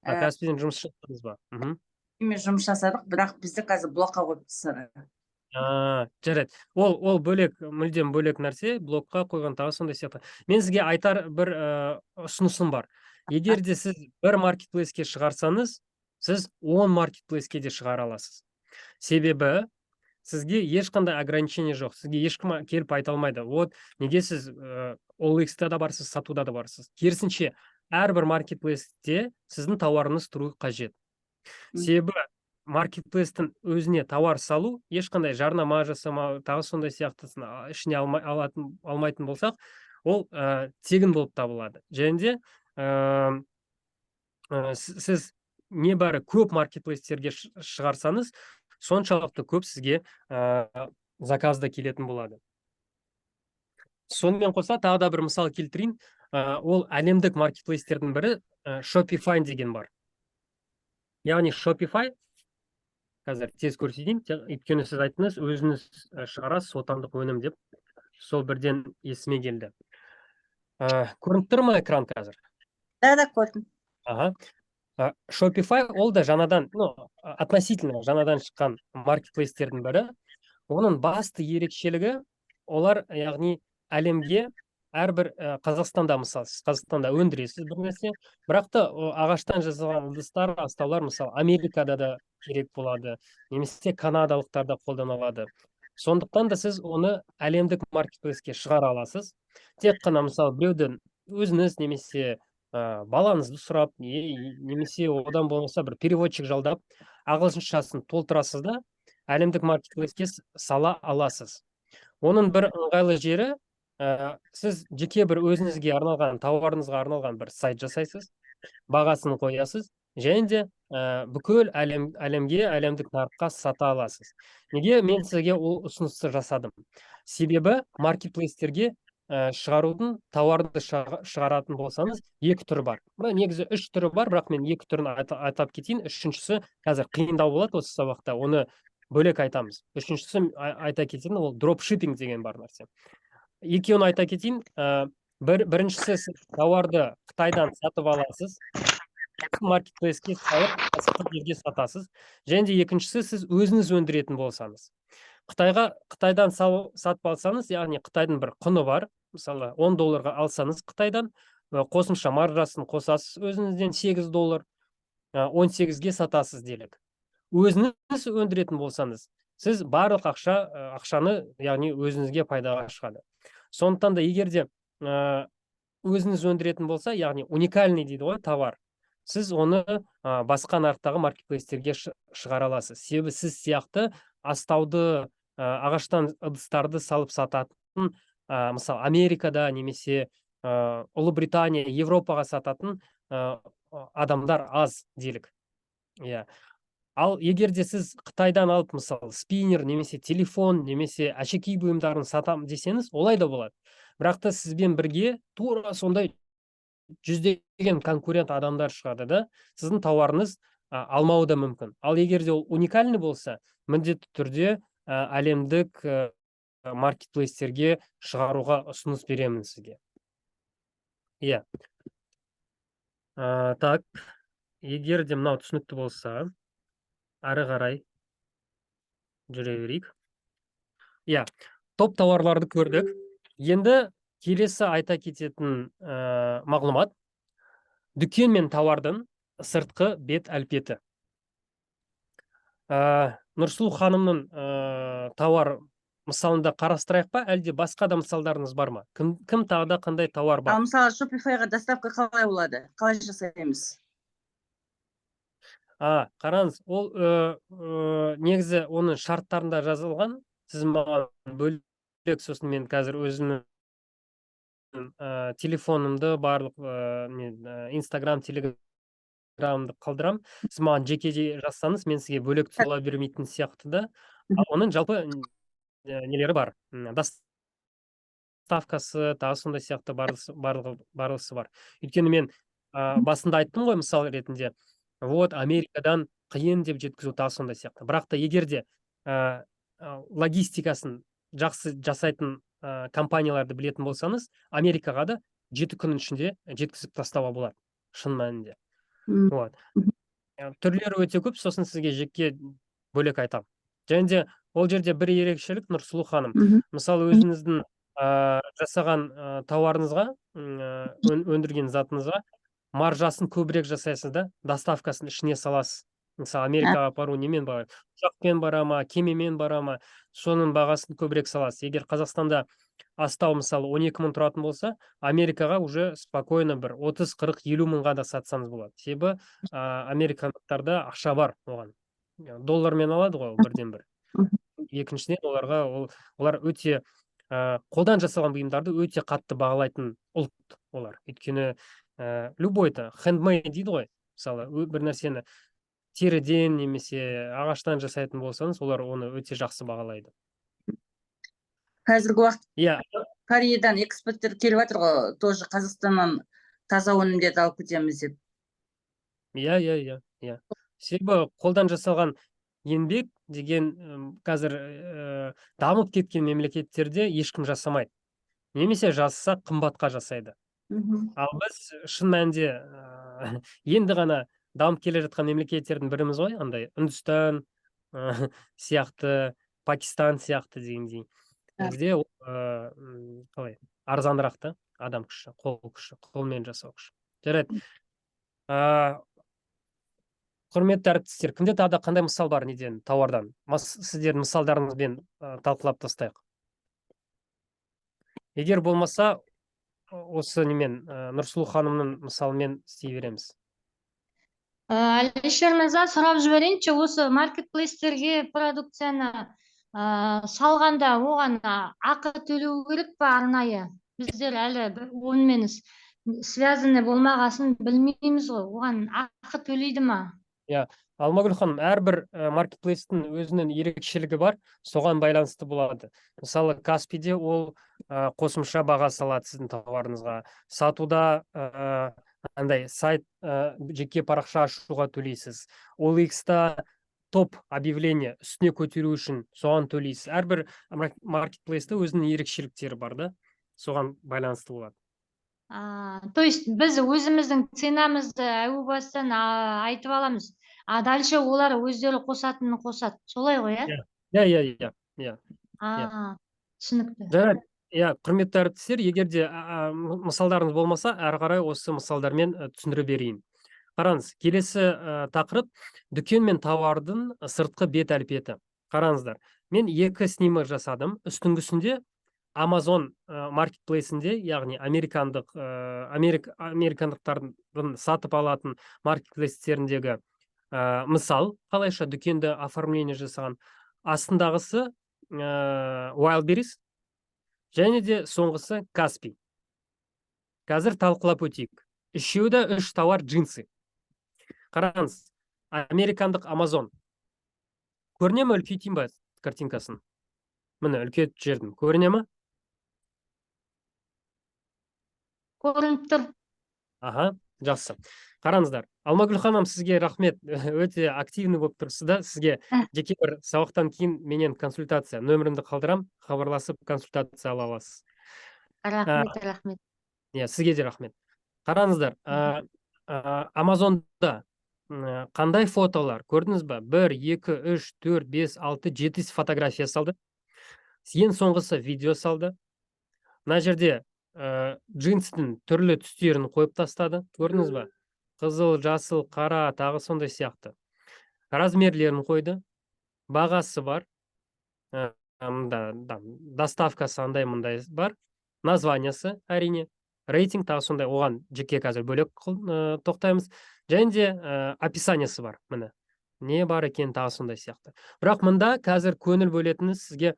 Каспиден жұмыс жасадыңыз ба? Каспимен жұмыс жасадық, бірақ бізді қазір блокқа қойып тастады. Жарайды, ол бөлек, мүлдем бөлек нәрсе. Блокқа қойған, тағы сондай сияқты. Мен сізге айтар бір ұсынысым бар: егер де сіз бір маркетплейске шығарсаңыз, сіз 10 маркетплейске де шығара аласыз. Себебі сізге ешқандай ограничение жоқ, сізге ешкім келіп айта алмайды: «Вот неге сіз OLX-та да барсыз, сатуда да барсыз?» Керісінше, әрбір маркетплейсте сіздің тауарыңыз тұруы қажет. Себебі маркетплейстің өзіне тауар салу, ешқандай жарнама жасамау, тағы сондай сияқтысын ішіне алмай, алатын, алмайтын болсақ, ол тегін болып табылады. Және де сіз небәрі көп маркетплейстерге шығарсаңыз, соншалықты көп сізге заказ да келетін болады. Сонымен қоса тағы да бір мысал келтірейін. Ол әлемдік маркетплейстердің бірі, Shopify деген бар. Яғни Shopify, қазір тез көрсетейін, өйткені сіз айттыңыз, өзіңіз шығарасыз отандық өнім деп, сол бірден есіме келді. Көрініп тұр ма экран қазір? Да, көрдім. Аха. Shopify ол да жаңадан, ну, относительно жаңадан шыққан маркетплейстердің бірі. Оның басты ерекшелігі, олар, яғни, әлемге әрбір Қазақстанда, мысалы, сіз Қазақстанда өндіресіз бір нәрсе, бірақ та ағаштан жасалған ыдыстар, астаулар, мысалы, Америкада да керек болады немесе канадалықтар да қолдана алады. Сондықтан да сіз оны әлемдік маркетплейске шығара аласыз. Тек қана, мысалы, біреуден өзіңіз немесе балаңызды сұрап, немесе одан болмаса бір переводчик жалдап, ағылшыншасын толтырасыз да, әлемдік маркетплейске сала аласыз. Оның бір ыңғайлы жері, сіз жеке бір өзіңізге арналған, тауарыңызға арналған бір сайт жасайсыз, бағасын қоясыз және де бүкіл әлемге, әлемдік нарыққа сата аласыз. Неге мен сізге ол ұсынысты жасадым? Себебі маркетплейстерге шығарудың, тауарды шығаратын болсаңыз, екі түрі бар. Мына негізі үш түрі бар, бірақ мен екі түрін атап кетейін. Үшіншісі қазір қиындау болады осы сабақта, оны бөлек айтамыз. Үшіншісі, айта кетейін, ол дропшиппинг деген бар нәрсе. Екеуін айта кетейін. Біріншісі, сіз тауарды Қытайдан сатып аласыз, маркетплейске салып, басқа жерге сатасыз. Және де екіншісі, сіз өзіңіз өндіретін болсаңыз, Қытайдан сатып алсаңыз, яғни қытайдың бір құны бар, мысалы, 10 долларға алсаңыз қытайдан, қосымша маржасын қосасыз өзіңізден 8 доллар, 18-ге сатасыз делік. Өзіңіз өндіретін болсаңыз, сіз барлық ақшаны, яғни, өзіңізге пайдаға шығады. Сондықтан да егер де өзіңіз өндіретін болса, яғни уникальный дейді ғой товар, сіз оны басқа нарықтағы маркетплейстерге шығара аласыз. Себебі сіз сияқты астауды, ағаштан ыдыстарды салып сататын, мысалы, Америкада немесе Ұлыбритания, Европаға сататын адамдар аз делік, иә. Ал егер де сіз Қытайдан алып, мысалы, спиннер немесе телефон немесе әшекей бұйымдарын сатам десеңіз, олай да болады. Бірақ та сізбен бірге тура сондай жүздеген конкурент адамдар шығады да, сіздің тауарыңыз алмауы да мүмкін. Ал егер де ол уникальный болса, міндетті түрде әлемдік маркетплейстерге шығаруға ұсыныс беремін сізге, иә. Так, егер де мынау түсінікті болса, ары қарай жүре берейік, иә. Топ тауарларды көрдік. Енді келесі айта кететін мағлұмат: дүкен мен тауардың сыртқы бет әлпеті. Нұрсұлу ханымның тауар Мысалында қарастырайық па, әлде басқа да мысалдарыңыз бар ма? Кім тағы да қандай тауар бар? Ал мысалы, Shopify-ға доставка қалай болады, қалай жасаймыз? А, қараңыз, ол негізі оның шарттарында жазылған. Сіз маған бөлек, сосын мен қазір өзімнің телефонымды, барлық не, Инстаграм, Телеграмды қалдырам. Сіз маған жеке жазсаңыз, мен сізге бөлек сала бермейтін сияқты да. Ал оның жалпы нелері бар, доставкасы, тағы сондай сияқты барлығы бар. Өйткені мен басында айттым ғой, мысал ретінде, вот Америкадан қиын деп жеткізу, тағы сондай сияқты. Бірақ та егер де логистикасын жақсы жасайтын компанияларды білетін болсаңыз, Америкаға да 7 күннің ішінде жеткізіп тастауға болады шын мәнінде. Вот. Түрлері өте көп, сосын сізге жеке бөлек айтамын. Және де ол жерде бір ерекшелік, Нұрсұлу ханым, мысалы, өзіңіздің жасаған тауарыңызға, өндірген затыңызға маржасын көбірек жасайсыз да, доставкасын ішіне саласыз. Мысалы, Америкаға апару немен барады, ұшақпен бара ма, кемемен бара ма, соның бағасын көбірек саласыз. Егер Қазақстанда астау, мысалы, 12 мың тұратын болса, Америкаға уже спокойно бір 30, 40, 50 мыңға да сатсаңыз болады. Себебі американдықтарда ақша бар оған. Доллармен алады ғой ол бірден бір. Екіншіден, оларға олар өте қолдан жасалған бұйымдарды өте қатты бағалайтын ұлт олар. Өйткені любой то handmade дейді ғой, мысалы, бір нәрсені теріден немесе ағаштан жасайтын болсаңыз, олар оны өте жақсы бағалайды. Қазіргі уақыт Кореядан экспорттер келіп жатыр ғой, тоже Қазақстаннан таза өнімдерді алып кетеміз деп. Иә, себебі қолдан жасалған еңбек деген қазір дамып кеткен мемлекеттерде ешкім жасамайды немесе жасаса, қымбатқа жасайды. Ал біз шын мәнінде енді ғана дамып келе жатқан мемлекеттердің біріміз ғой, андай Үндістан сияқты, Пакистан сияқты дегендей. Бізде ол, қалай, арзанырақ та адам күші, қол күші, қолмен жасау күші. Жарайды, құрметті әріптестер, кімде тағы да қандай мысал бар, неден, тауардан? Сіздердің мысалдарыңызбен талқылап тастайық. Егер болмаса, осы немен, Нұрсұлу ханымның мысалымен істей береміз. Әлішер мырза, сұрап жіберейінші, осы маркетплейстерге продукцияны салғанда оған ақы төлеу керек па арнайы? Біздер әлі онымен связаны болмағасын білмейміз ғой, оған ақы төлейді ма? Алмагүл ханым, әрбір маркетплейстің өзінің ерекшелігі бар, соған байланысты болады. Мысалы, Каспиде ол қосымша баға салады сіздің тауарыңызға. Сатуда андай сайт, жеке парақша ашуға төлейсіз. OLX-та топ объявление үстіне көтеру үшін соған төлейсіз. Әрбір маркетплейсте өзінің ерекшеліктері бар да, соған байланысты болады. А, то есть біз өзіміздің ценамызды әу бастан айтып аламыз, а дальше олар өздері қосатынын қосады, солай ғой, иә? Иә. А, түсінікті. Жарайды, иә, құрметті әріптестер, егер де мысалдарыңыз болмаса, әрі қарай осы мысалдармен түсіндіре берейін. Қараңыз, келесі тақырып: дүкен мен тауардың сыртқы бет әлпеті. Қараңыздар, мен екі снимок жасадым. Үстіңгісінде Amazon маркетплейсінде, яғни американдық американдықтардың сатып алатын маркетплейстеріндегі мысал, қалайша дүкенді оформление жасаған. Астындағысы Wildberries және де соңғысы Каспи. Қазір талқылап өтейік. Үшеуі де үш тауар, джинсы. Қараңыз, американдық Amazon. Көріне ме, үлкейтейін ба картинкасын? Міне, үлкейтіп жібердім. Көріне ме? Көрініп тұр. Аха, жақсы. Қараңыздар, Алмагүл ханым, сізге рахмет. Өте активный болып тұрсыз да. Сізге жеке бір сабақтан кейін менен консультация, нөмірімді қалдырам, хабарласып консультация ала аласыз. Рахмет, рахмет. Иә, сізге де рахмет. Қараңыздар, Амазонда қандай фотолар, көрдіңіз ба? Бір, екі, үш, төрт, бес, алты, жеті фотография салды. Ең соңғысы видео салды. Мына жерде джинстің түрлі түстерін қойып тастады. Көрдіңіз ба? Қызыл, жасыл, қара, тағы сондай сияқты. Размерлерін қойды. Бағасы бар. Мында да, доставкасы андай мындай бар, названиясы, әрине, рейтинг, тағы сондай, оған жеке қазір бөлек тоқтаймыз. Және де описаниясы бар, міне, не бар екен, тағы сондай сияқты. Бірақ мында қазір көңіл бөлетіні сізге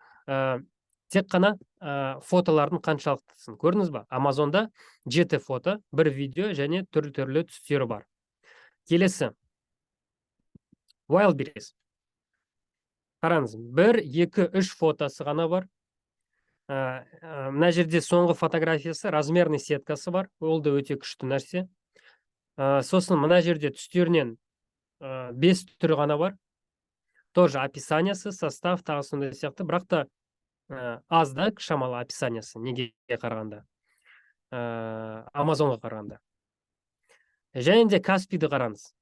тек қана фотолардың қаншалықтысын. Көрдіңіз ба? Амазонда жеті фото, бір видео және түрлі түрлі түстері бар. Келесі Wildberries. Қараңыз, бір, екі, үш фотосы ғана бар. Мына жерде соңғы фотографиясы, размерный сеткасы бар, ол да өте күшті нәрсе. Сосын мына жерде түстерінен бес түрі ғана бар. Тоже описаниясы, состав, тағы сондай сияқты, бірақ та аз да шамалы описаниясы неге қарағанда, Амазонға қарағанда. Және де Каспиді қараңыз.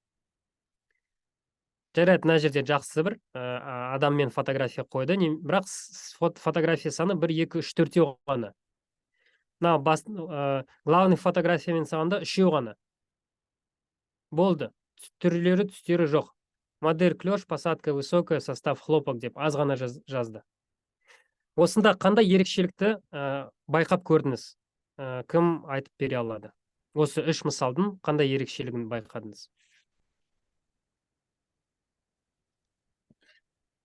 Жарайды, мына жерде жақсы бір адаммен фотография қойды, не, бірақ фотография саны бір, екі, үш, төртеу ғана. Мына бас, главный фотографиямен салғанда үшеу ғана болды. Түрлері, түстері жоқ. Модель клеш, посадка высокая, состав хлопок деп аз ғана жазды. Осында қандай ерекшелікті байқап көрдіңіз? Кім айтып бере алады? Осы үш мысалдың қандай ерекшелігін байқадыңыз?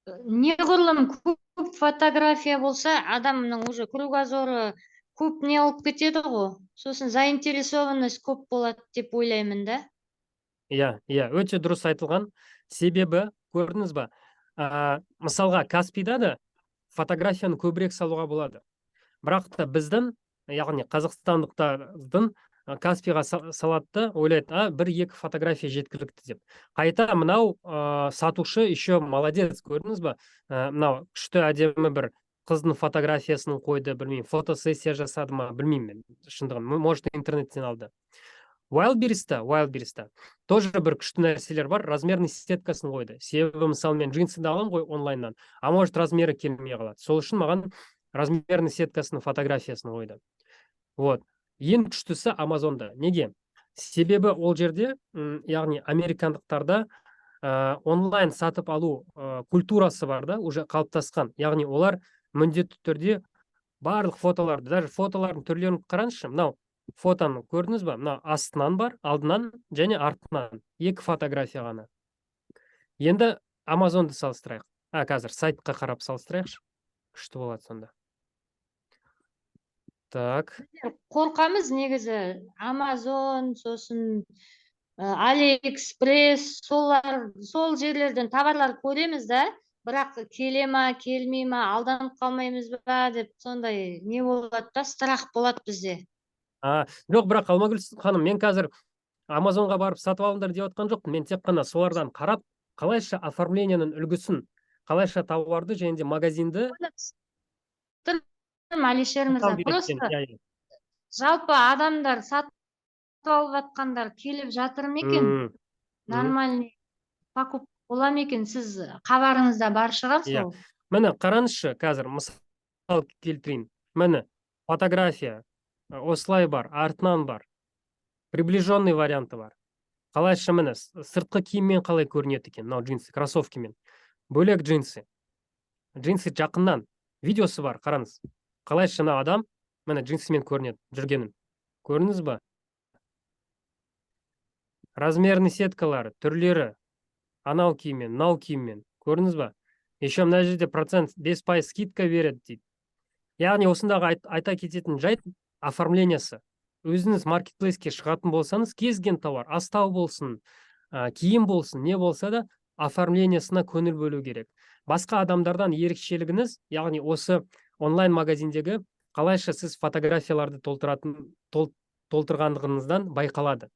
Неғұрлым көп фотография болса, адамның уже кругозоры көп не алып кетеді ғой, сосын заинтересованность көп болады деп ойлаймын да. Иә, өте дұрыс айтылған. Себебі көрдіңіз ба, мысалға, Каспида да фотографияны көбірек салуға болады, бірақ та біздің, яғни қазақстандықтардың, Каспиға салады да ойлайды, а бір екі фотография жеткілікті деп. Қайта мынау сатушы еще молодец, көрдіңіз ба? Мынау күшті, әдемі бір қыздың фотографиясын қойды, білмеймін, фотосессия жасады ма, білмеймін мен шындығын, может, интернеттен алды. Wildberries'та тоже бір күшті нәрселер бар, размерный сеткасын қойды. Себебі, мысалы, мен джинсыды аламын ғой онлайннан, а может, размері келмей қалады. Сол үшін маған размерный сеткасының фотографиясын қойды. Вот. Ең күштісі Амазонда. Неге? Себебі ол жерде, яғни американдықтарда онлайн сатып алу культурасы бар да, уже қалыптасқан. Яғни олар міндетті түрде барлық фотоларды, даже фотолардың түрлерін қараңызшы, мынау фотоны көрдіңіз ба? Мынау астынан бар, алдынан және артынан. Екі фотография ғана. Енді Амазонды салыстырайық. Қазір сайтқа қарап салыстырайықшы. Күшті болады сонда. Так. Қорқамыз негізі Амазон, сосын Алиэкспресс, солар, сол жерлерден товарлар көреміз да, бірақ келе ма, келмей ма, алданып қалмаймыз ба деп сондай не болады да, страх болады бізде. Жоқ, бірақ, Алмагүл ханым, мен қазір Амазонға барып сатып алыңдар деп жатқан жоқпын. Мен тек қана солардан қарап, қалайша оформлениенің үлгісін, қалайша тауарды және де магазинді Әлишер мырза, керек просто екен. Иә. жалпы адамдар сатып алып жатқандар келіп жатыр ма екен? Нормальный покупка бола ма екен? Сіз хабарыңызда бар шығар Иә. сол. Міне, қараңызшы, қазір мысал келтірейін. Міне, фотография осылай бар, артынан бар, приближенный варианты бар. Қалайша, міне, сыртқы киіммен қалай көрінеді екен, мынау джинсы, кроссовкимен. Бөлек джинсы. Джинсы жақыннан, видеосы бар, қараңыз. Қалайша мына адам, міне, джинсымен көрінеді жүргенін. Көрдіңіз ба? Размерный сеткалары, түрлері, анау киіммен, мынау киіммен. Көрдіңіз ба? Еще мына жерде процент, 5% скидка береді дейді. Яғни осындағы айта кететін жайт — оформлениясы. Өзіңіз маркетплейске шығатын болсаңыз, кез келген тауар, астау болсын, киім болсын, не болса да, оформлениясына көңіл бөлу керек. Басқа адамдардан ерекшелігіңіз, яғни осы онлайн магазиндегі қалайша сіз фотографияларды толтырғандығыңыздан байқалады.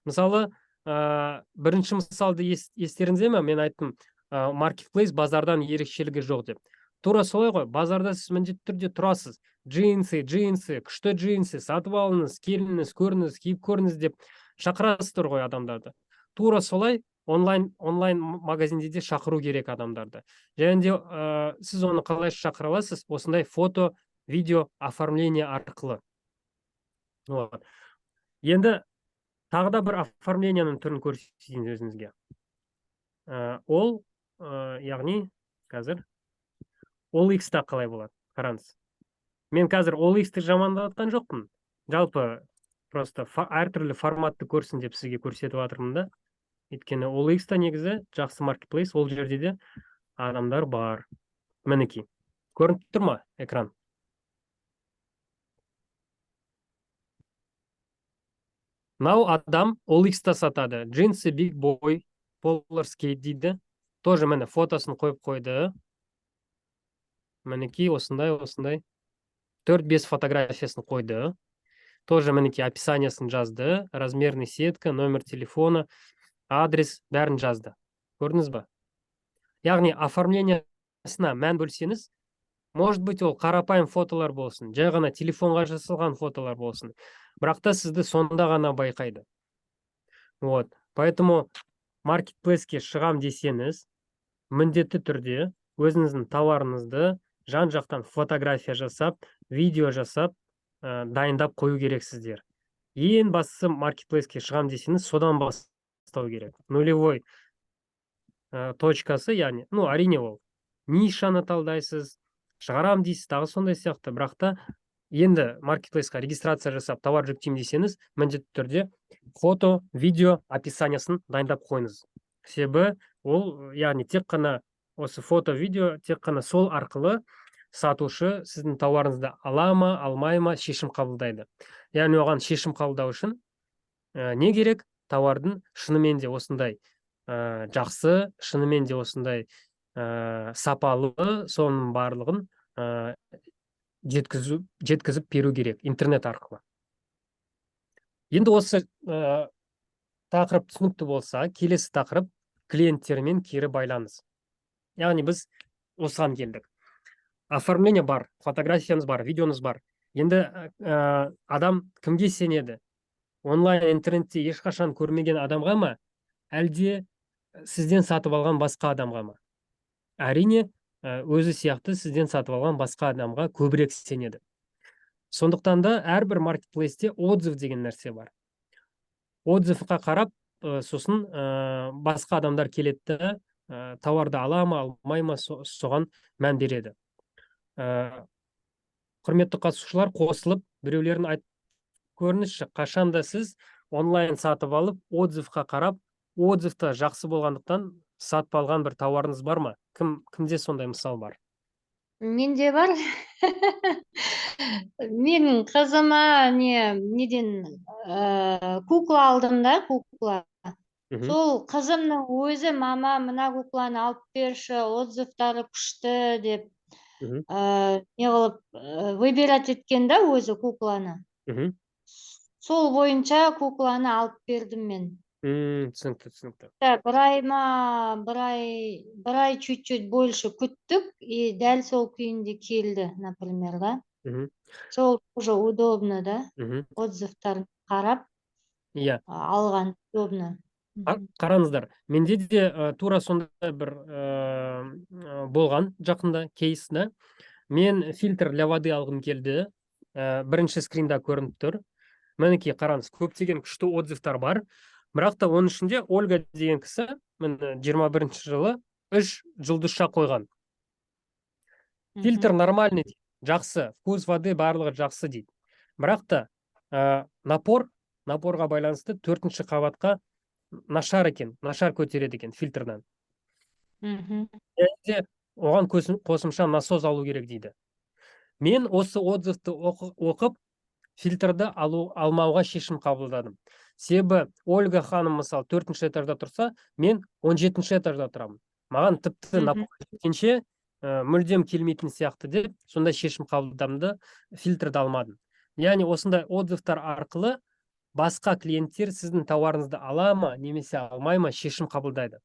Мысалы, бірінші мысалды естеріңізде ме? Мен айттым, маркетплейс базардан ерекшелігі жоқ деп. Тура солай ғой, базарда сіз міндетті түрде тұрасыз. Джинсы, джинсы, күшті джинсы, сатып алыңыз, келіңіз, көріңіз, киіп көріңіз деп шақырасыздар ғой адамдарды. Тура солай онлайн магазинде де шақыру керек адамдарды. Және де сіз оны қалай шақыра аласыз? Осындай фото, видео оформление арқылы. Вот. Енді тағы да бір оформленияның түрін көрсетейін өзіңізге. Ол, яғни қазір OLX-та қалай болады? Қараңыз. Мен қазір OLX-ті жамандап жатқан жоқпын. Жалпы просто әртүрлі форматты көрсін деп сізге көрсетіп жатырмын да. Өйткені OLX-та негізі жақсы маркетплейс, ол жерде де адамдар бар. Мінекей. Көрініп тұр ма экран? Мынау адам OLX-та сатады. Джинсы Big Boy, Polar Skate дейді. Тоже міне фотосын қойып қойды. Мінекей осындай, осындай. 4-5 фотографиясын қойды. Тоже мінекей описаниясын жазды. Размерный сетка, номер телефона, адрес, бәрін жазды. Көрдіңіз ба? Яғни оформлениясына мән бөлсеңіз, может быть, ол қарапайым фотолар болсын, жай ғана телефонға жасалған фотолар болсын. Бірақ та сізді сонда ғана байқайды. Вот. Поэтому маркетплейске шығам десеңіз, міндетті түрде өзіңіздің тауарыңызды жан-жақтан фотография жасап, видео жасап, дайындап қою керексіздер. Ең бастысы, маркетплейске шығам десеңіз, содан бастау керек. Нулевой точкасы, яғни, ну, әрине, ол нишаны талдайсыз, шығарам дейсіз, тағы сондай сияқты. Бірақ та енді маркетплейсқа регистрация жасап, товар жүктеймін десеңіз, міндетті түрде фото, видео, описаниясын дайындап қойыңыз. Себебі ол, яғни тек қана осы фото, видео, тек қана сол арқылы сатушы сіздің тауарыңызды ала ма, алмай ма, шешім қабылдайды. Яғни оған шешім қабылдау үшін не керек? Тауардың шынымен де осындай жақсы, шынымен де осындай сапалы, соның барлығын жеткізіп беру керек интернет арқылы. Енді осы тақырып түсінікті болса, келесі тақырып — клиенттермен кері байланыс. Яғни біз осыған келдік. Оформление бар, фотографияңыз бар, видеоңыз бар. Енді адам кімге сенеді? Онлайн интернетте ешқашан көрмеген адамға ма, әлде сізден сатып алған басқа адамға ма? Әрине, өзі сияқты сізден сатып алған басқа адамға көбірек сенеді. Сондықтан да әрбір маркетплейсте отзыв деген нәрсе бар. Отзывқа қарап, сосын басқа адамдар келеді да, тауарды ала ма, алмай ма, соған мән береді. Құрметті қатысушылар, қосылып біреулерін айтып көріңізші, қашанда сіз онлайн сатып алып, отзывқа қарап, отзывта жақсы болғандықтан сатып алған бір тауарыңыз бар ма? Кімде сондай мысал бар? Менде бар. Менің қызыма неден кукла алдым да, кукла. Сол қызымның өзі: «Мама, мына кукланы алып берші, отзывтары күшті», — деп не қылып, выбирать еткен да өзі кукланы. Сол бойынша кукланы алып бердім мен. Түсінікті, түсінікті. Да, бір ай ма, бір ай чуть чуть больше күттік, и дәл сол күйінде келді, например, да. Сол уже удобно да, отзывтарын қарап алған удобно. Қараңыздар, менде де тура сондай бір болған жақында кейс да. Мен фильтр для воды алғым келді. Бірінші скринда көрініп тұр. Мінекей, қараңыз, көптеген күшті отзывтар бар. Бірақ та оның ішінде Ольга деген кісі міне 21 жылы үш жұлдызша қойған. Фильтр нормальный дейді, жақсы, вкус воды, барлығы жақсы дейді. Бірақ та напорға байланысты төртінші қабатқа нашар екен, нашар көтереді екен фильтрдан. Және де оған қосымша насос алу керек дейді. Мен осы отзывты оқып, фильтрді алмауға шешім қабылдадым. Себебі Ольга ханым, мысалы, төртінші этажда тұрса, мен 17 этажда тұрамын. Маған тіпті напор жеткенше мүлдем келмейтін сияқты деп сондай шешім қабылдадым да, фильтрді алмадым. Яғни осындай отзывтар арқылы басқа клиенттер сіздің тауарыңызды ала ма немесе алмай ма, шешім қабылдайды.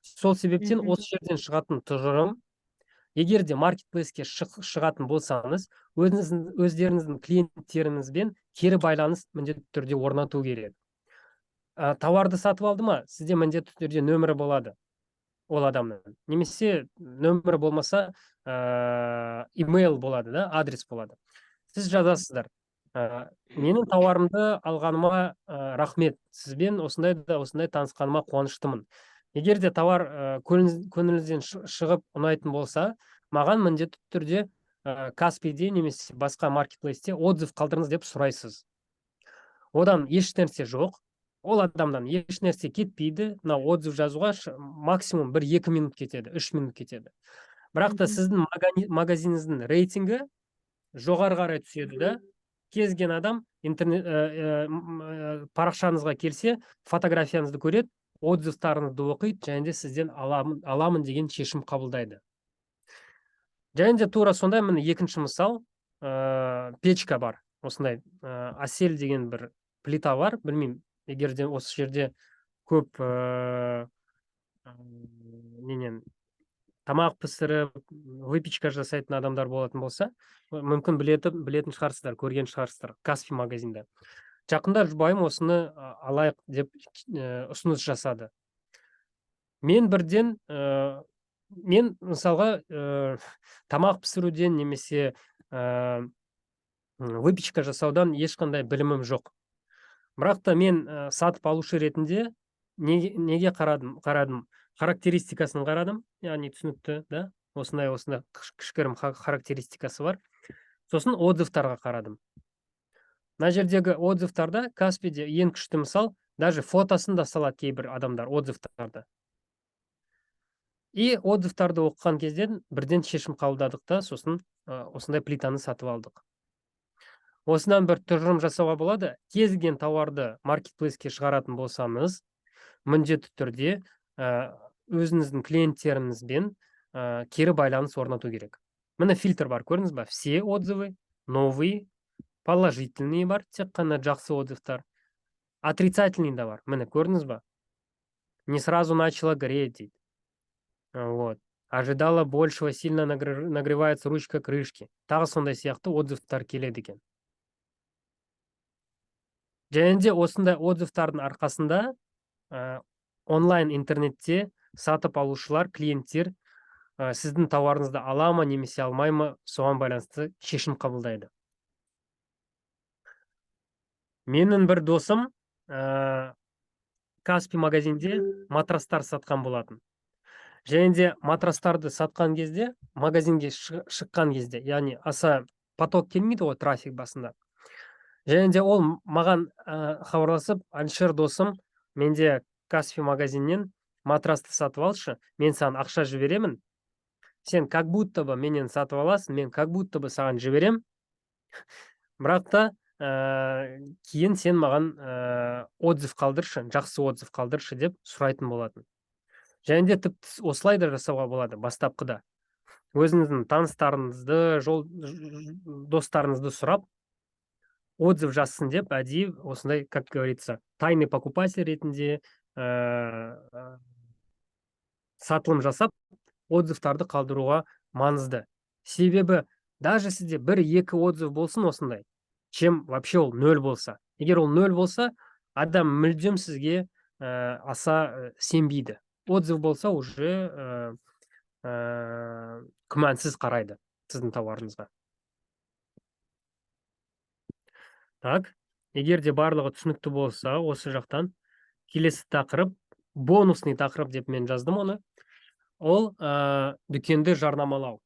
Сол себептен осы жерден шығатын тұжырым: егер де маркетплейске шығатын болсаңыз, өздеріңіздің клиенттеріңізбен кері байланыс міндетті түрде орнату керек. Тауарды сатып алды ма, сізде міндетті түрде нөмірі болады ол адамның, немесе нөмірі болмаса, имейл болады да, адрес болады. Сіз жазасыздар: «Менің тауарымды алғаныма рахмет, сізбен осындай да осындай танысқаныма қуаныштымын. Егер де тауар көңіліңізден шығып ұнайтын болса Маған міндетті түрде Каспиде немесе басқа маркетплейсте отзыв қалдырыңыз деп сұрайсыз. Одан еш нәрсе жоқ, ол адамдан еш нәрсе кетпейді. Мына отзыв жазуға максимум 1-2 минут кетеді, 3 минут кетеді. Бірақ та сіздің магазиніңіздің рейтингі жоғары қарай түседі да. Кез келген адам интернет парақшаңызға келсе, фотографияңызды көреді, отзывтарыңызды оқиды және де сізден аламын деген шешім қабылдайды. Және де тура сондай, міне, екінші мысал, печка бар осындай, Әсел деген бір плита бар. Білмеймін, егер де осы жерде көп ненен тамақ пісіріп, выпечка жасайтын адамдар болатын болса, мүмкін білетін шығарсыздар, көрген шығарсыздар. Каспи магазинде жақында жұбайым осыны алайық деп ұсыныс жасады. Мен бірден мен мысалға тамақ пісіруден немесе выпечка жасаудан ешқандай білімім жоқ. Бірақ та мен сатып алушы ретінде неге қарадым? Характеристикасын қарадым, яғни түсінікті да, осындай осындай кішігірім характеристикасы бар. Сосын отзывтарға қарадым. Мына жердегі отзывтарда, Каспиде ең күшті мысал, даже фотосын да салады кейбір адамдар отзывтарды. И отзывтарды оқыған кезден бірден шешім қабылдадық та, сосын осындай плитаны сатып алдық. Осыдан бір тұжырым жасауға болады: кез келген тауарды маркетплейске шығаратын болсаңыз, міндетті түрде өзіңіздің клиенттеріңізбен кері байланыс орнату керек. Міне, фильтр бар, көрдіңіз ба? Все отзывы, новые, положительные бар, тек қана жақсы отзывтар, отрицательный да бар. Міне, көрдіңіз ба? «Не сразу начала гореть» дейді. Вот, «Ожидала большего, сильно нагревается ручка крышки». Тағы сондай сияқты отзывтар келеді екен. Және де осындай отзывтардың арқасында онлайн интернетте сатып алушылар, клиенттер сіздің тауарыңызды ала ма немесе алмай ма, соған байланысты шешім қабылдайды. Менің бір досым Каспи магазинде матрастар сатқан болатын. Және де матрастарды сатқан кезде, магазинге шыққан кезде, яғни аса поток келмейді ғой, трафик басында. Және де ол маған хабарласып: «Әлішер досым, менде Каспи магазиннен матрасты сатып алшы, мен саған ақша жіберемін, сен как будто бы менен сатып аласың, мен как будто бы саған жіберем, бірақ та кейін сен маған отзыв қалдыршы, жақсы отзыв қалдыршы», — деп сұрайтын болатын. Және де тіпті осылай да жасауға болады: бастапқыда өзіңіздің таныстарыңызды, жол достарыңызды сұрап, отзыв жазсын деп, әдейі осындай, как говорится, тайный покупатель ретінде сатылым жасап, отзывтарды қалдыруға маңызды. Себебі даже сізде бір екі отзыв болсын осындай, чем вообще ол нөл болса. Егер ол нөл болса, адам мүлдем сізге аса сенбейді. Отзыв болса, уже күмәнсіз қарайды сіздің тауарыңызға. Так, егер де барлығы түсінікті болса, осы жақтан келесі тақырып, бонусный тақырып деп мен жаздым оны, ол дүкенді жарнамалау.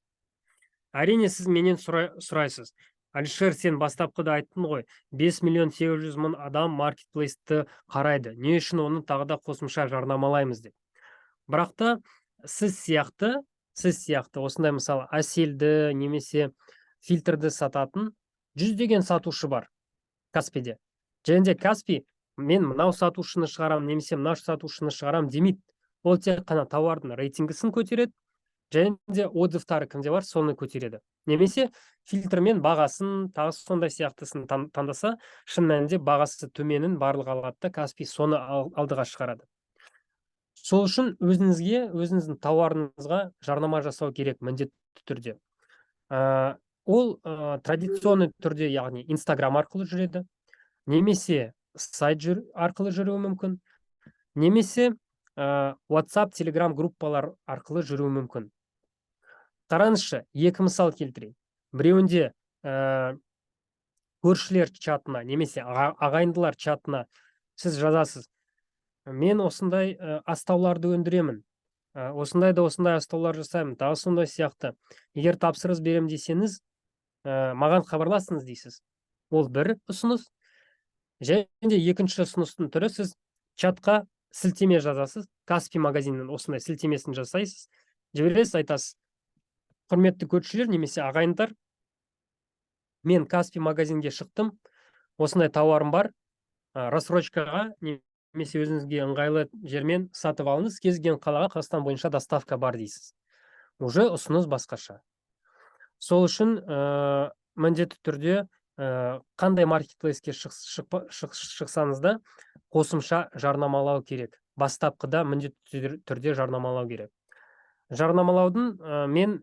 Әрине, сіз менен сұрайсыз: «Әлішер, сен бастапқыда айттың ғой, 5 миллион 800 мың адам маркетплейсті қарайды, не үшін оны тағы да қосымша жарнамалаймыз?» — деп. Бірақ та сіз сияқты осындай, мысалы, Әселді немесе фильтрді сататын жүздеген сатушы бар Каспиде. Және де Каспи мен мынау сатушыны шығарамын немесе мынау сатушыны шығарамын демейді. Ол тек қана тауардың рейтингісін көтереді және де отзывтары кімде бар, соны көтереді. Немесе фильтрмен бағасын, тағы сондай сияқтысын таңдаса, шын мәнінде бағасы төменін барлығы алады да, Каспи соны алдыға шығарады. Сол үшін өзіңізге, өзіңіздің тауарыңызға жарнама жасау керек міндетті түрде. Ол традиционный түрде, яғни Инстаграм арқылы жүреді немесе сайт арқылы жүруі мүмкін, немесе WhatsApp, Telegram группалар арқылы жүруі мүмкін. Қараңызшы, екі мысал келтірейін. Біреуінде көршілер чатына немесе ағайындылар чатына сіз жазасыз: «Мен осындай астауларды өндіремін. Осындай да осындай астаулар жасаймын, тағы сондай сияқты. Егер тапсырыс беремін десеңіз, маған хабарласыңыз дейсіз. Ол бір ұсыныс. Және де екінші ұсыныстың түрі: сіз чатқа сілтеме жазасыз, Каспи магазинінің осындай сілтемесін жасайсыз, жібересіз, айтасыз: «Құрметті көршілер немесе ағайындар, мен Каспи магазинге шықтым, осындай тауарым бар, рассрочкаға немесе өзіңізге ыңғайлы жермен сатып алыңыз, кез келген қалаға Қазақстан бойынша доставка бар», — дейсіз. Уже ұсыныс басқаша. Сол үшін міндетті түрде қандай маркетплейске шықсаңыз да, қосымша жарнамалау керек. Бастапқыда міндетті түрде жарнамалау керек. Жарнамалаудың мен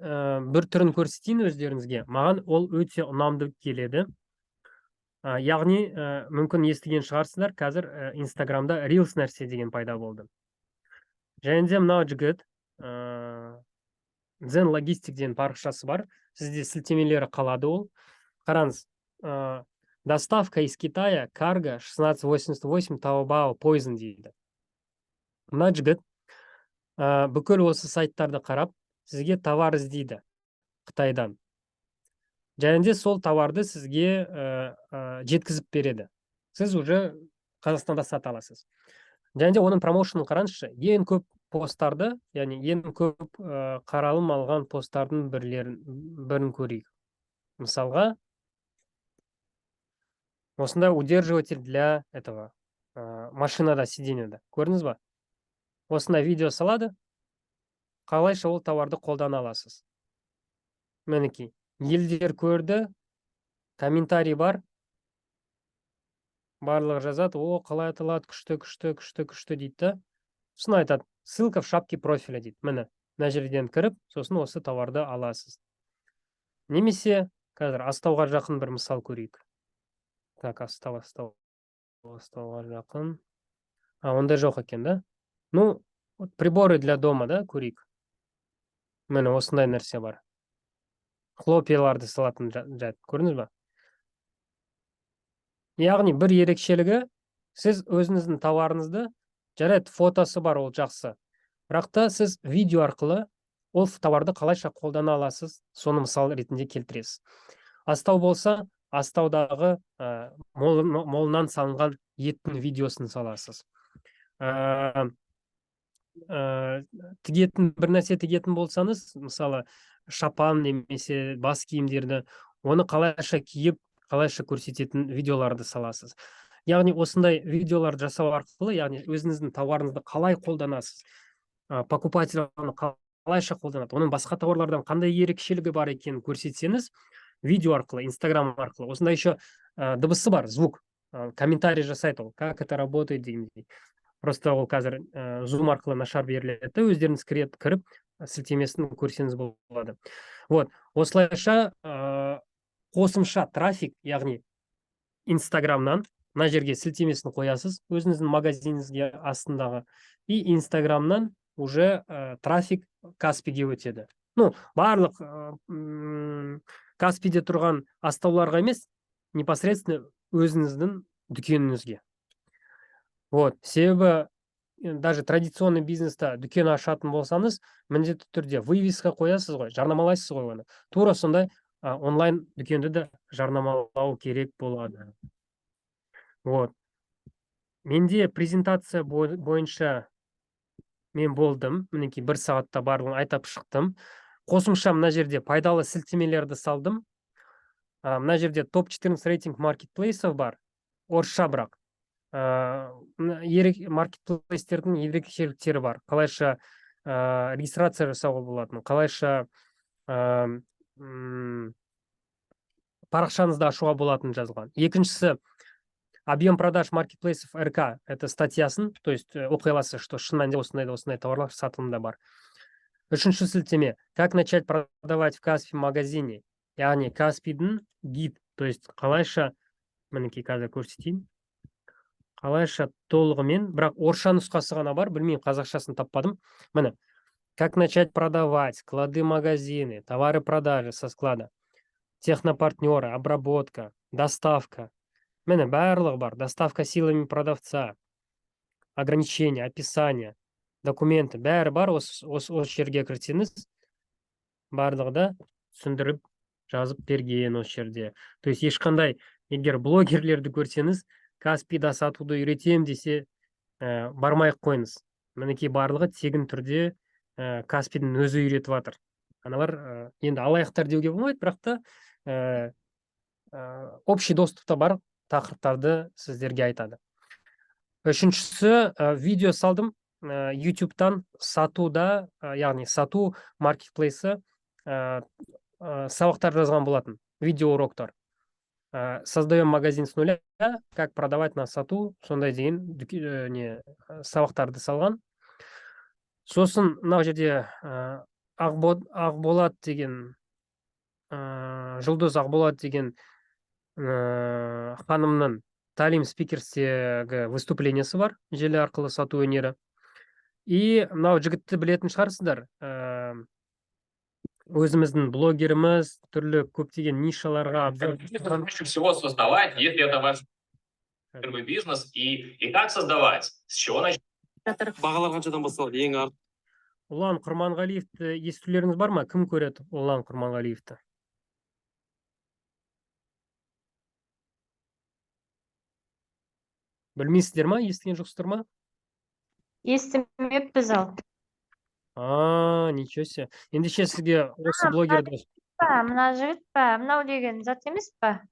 бір түрін көрсетейін өздеріңізге, маған ол өте ұнамды келеді. Яғни мүмкін естіген шығарсыздар, қазір Инстаграмда рилс нәрсе деген пайда болды. Және де мынау жігіт, Дзен Логистик деген парақшасы бар, сізде сілтемелері қалады. Ол, қараңыз, «Доставка из Китая, карго 1688, Таобао Poison» дейді. Мына жігіт бүкіл осы сайттарды қарап, сізге товар іздейді Қытайдан және де сол товарды сізге жеткізіп береді. Сіз уже Қазақстанда сата аласыз. Және де оның промоушенын қараңызшы, ең көп посттарды, яғни ең көп қаралым алған посттардың бірін көрейік. Мысалға, осындай удерживатель для этого машинада сиденьеда, көрдіңіз ба? Осындай видео салады, қалайша ол товарды қолдана аласыз. Мінекей, елдер көрді, комментарий бар, барлығы жазады: «О, қалай аталады, күшті, күшті, күшті, күшті», — дейді да. Сосын айтады: «Ссылка в шапке профиля», — дейді. Міне, мына жерден кіріп, сосын осы товарды аласыз. Немесе қазір астауға жақын бір мысал көрейік. Так, астау, астау, астауға жақын. А, ондай жоқ екен да. Ну вот, приборы для дома да көрейік. Міне, осындай нәрсе бар, хлопьяларды салатын жайт, көрдіңіз ба? Яғни бір ерекшелігі: сіз өзіңіздің товарыңызды, жарайды, фотосы бар, ол жақсы, бірақ та сіз видео арқылы ол товарды қалайша қолдана аласыз, соны мысал ретінде келтіресіз. Астау болса, астаудағы молынан салынған еттің видеосын саласыз. Ә, ә, тігетін бір нәрсе тігетін болсаңыз, мысалы, шапан немесе бас киімдерді, оны қалайша киіп, қалайша көрсететін видеоларды саласыз. Яғни осындай видеоларды жасау арқылы, яғни өзіңіздің тауарыңызды қалай қолданасыз, покупатель оны қалайша қолданады, оның басқа тауарлардан қандай ерекшелігі бар екенін көрсетсеңіз видео арқылы, Инстаграм арқылы. Осындай еще дыбысы бар, звук, комментарий жасайды ол, «как это работает» дегендей. Просто ол қазір зум арқылы нашар беріледі да, өздеріңіз кіріп, сілтемесін көрсеңіз болады. Вот осылайша қосымша трафик, яғни Инстаграмнан мына жерге сілтемесін қоясыз өзіңіздің магазиніңізге астындағы, и Инстаграмнан уже трафик Каспиге өтеді. Ну, барлық Каспиде тұрған астауларға емес, непосредственно өзіңіздің дүкеніңізге. Вот, себебі даже традиционный бизнеста дүкен ашатын болсаңыз, міндетті түрде вывеска қоясыз ғой, жарнамалайсыз ғой оны. Тура сондай онлайн дүкенді де жарнамалау керек болады. Вот менде презентация бойынша мен болдым. Мінекей, бір сағатта барлығын айтап шықтым. Қосымша мына жерде пайдалы сілтемелерді салдым. Мына жерде топ 14 рейтинг маркетплейсов бар, орысша, бірақ маркетплейстердің ерекшеліктері бар, қалайша регистрация жасауға болатын, қалайша парақшаңызды ашуға болатыны жазылған. Екіншісі — объем продаж маркетплейсов РК, это статьясын, то есть оқи аласыз, что шын мәнінде осындай да осындай товарлар сатылымда бар. Үшінші сілтеме — как начать продавать в Каспи магазине, яғни Каспидің гид, то есть қалайша, мінекей, қазір көрсетейін, қалайша толығымен, бірақ орысша нұсқасы ғана бар, білмеймін, қазақшасын таппадым. Міне, как начать продавать, склады, магазины, товары, продажи со склада, технопартнеры, обработка, доставка, міне, барлығы бар, доставка силами продавца, ограничения, описание. Документі бәрі бар. Осы жерге кірсеңіз, барлығы да түсіндіріп жазып берген осы жерде. То есть ешқандай, егер блогерлерді көрсеңіз, Каспида сатуды үйретемін десе, бармай ақ қойыңыз. Мінекей, барлығы тегін түрде, Каспидің өзі үйретіп жатыр. Аналар енді алаяқтар деуге болмайды, бірақ та общий доступта бар тақырыптарды сіздерге айтады. Үшіншісі, видео салдым, YouTube'тан сатуда, яғни сату маркетплейсі, сабақтар жазған болатын, видео уроктар. Создаем магазин с нуля, как продавать на сату, сондай деген не сабақтарды салған. Сосын мынау жерде Ақболат деген, Жұлдыз Ақболат деген ханымның Талим Спикерстегі выступлениесі бар, желі арқылы сату өнері. И мынау жігітті білетін шығарсыздар, өзіміздің блогеріміз, түрлі көптеген нишаларға обзор. Проще всего создавать, если это ваш первый бизнес, и как создавать, с чего начать? Бағалар қаншадан басталады ең арт Ұлан Құрманғалиевті естулеріңіз бар ма? Кім көреді Ұлан Құрманғалиевті? Білмейсіздер ма? Естіген жоқсыздар ма? Естімеппіз ал. А, ничего себе. Ендеше сізге осы блогерді Па, мына жігіт па? Мынау деген зат емес па?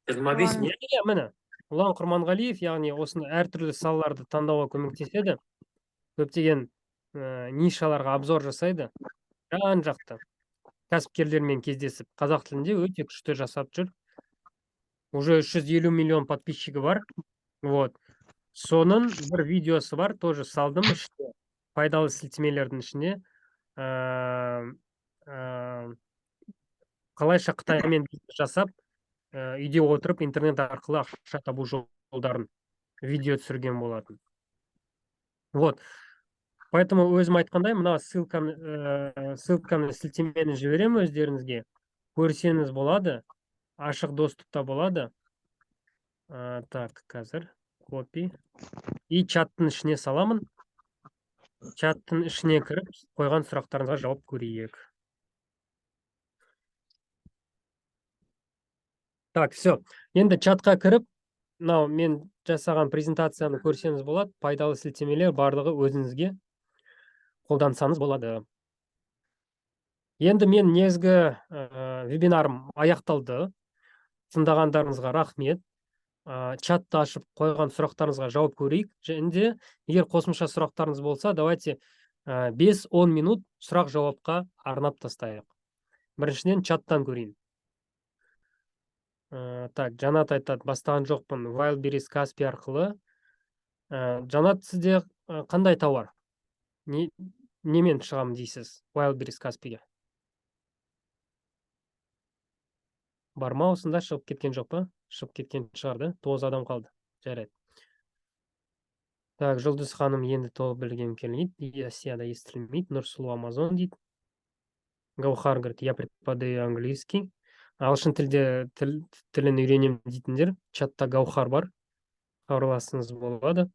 25 Ұлан. Иә, міне, Ұлан Құрманғалиев, яғни осыны әртүрлі салаларды таңдауға көмектеседі, көптеген нишаларға обзор жасайды, жан жақты кәсіпкерлермен кездесіп, қазақ тілінде өте күшті жасап жүр. Уже 350 миллион подписчигі бар. Вот соның бір видеосы бар, тоже салдым ішіне, пайдалы сілтемелердің ішіне, қалайша Қытаймен бизнес жасап, үйде отырып интернет арқылы ақша табу жолдарын видео түсірген болатын. Вот поэтому өзім айтқандай, мына ссылканы, сілтемені жіберемін өздеріңізге, көрсеңіз болады, ашық доступта болады. Так, қазір copy и чаттың ішіне саламын. Чаттың ішіне кіріп, қойған сұрақтарыңызға жауап көрейік. Так, все, енді чатқа кіріп, мынау мен жасаған презентацияны көрсеңіз болады. Пайдалы сілтемелер барлығы, өзіңізге қолдансаңыз болады. Енді мен негізгі вебинарым аяқталды. Тыңдағандарыңызға рахмет. Чатты ашып, қойған сұрақтарыңызға жауап көрейік. Және де егер қосымша сұрақтарыңыз болса, давайте 5-10 минут сұрақ жауапқа арнап тастайық. Біріншіден чаттан көрейін. Так, Жанат айтады: «Бастаған жоқпын, Wildberries, Каспи арқылы». Жанат, сізде қандай тауар, не, немен шығамын дейсіз Wildberries, Каспиге? Бар ма осында? Шығып кеткен жоқ па? Шығып кеткен шығар да, тоғыз адам қалды. Жарайды. Так, Жұлдыз ханым, енді толық білгім келмейді, Асияда естілмейді. Нұрсұлу, Амазон дейді. Гаухар говорит: «Я преподаю английский». Ағылшын тілде тілін үйренемін дейтіндер, чатта Гаухар бар, хабарлассаңыз болады.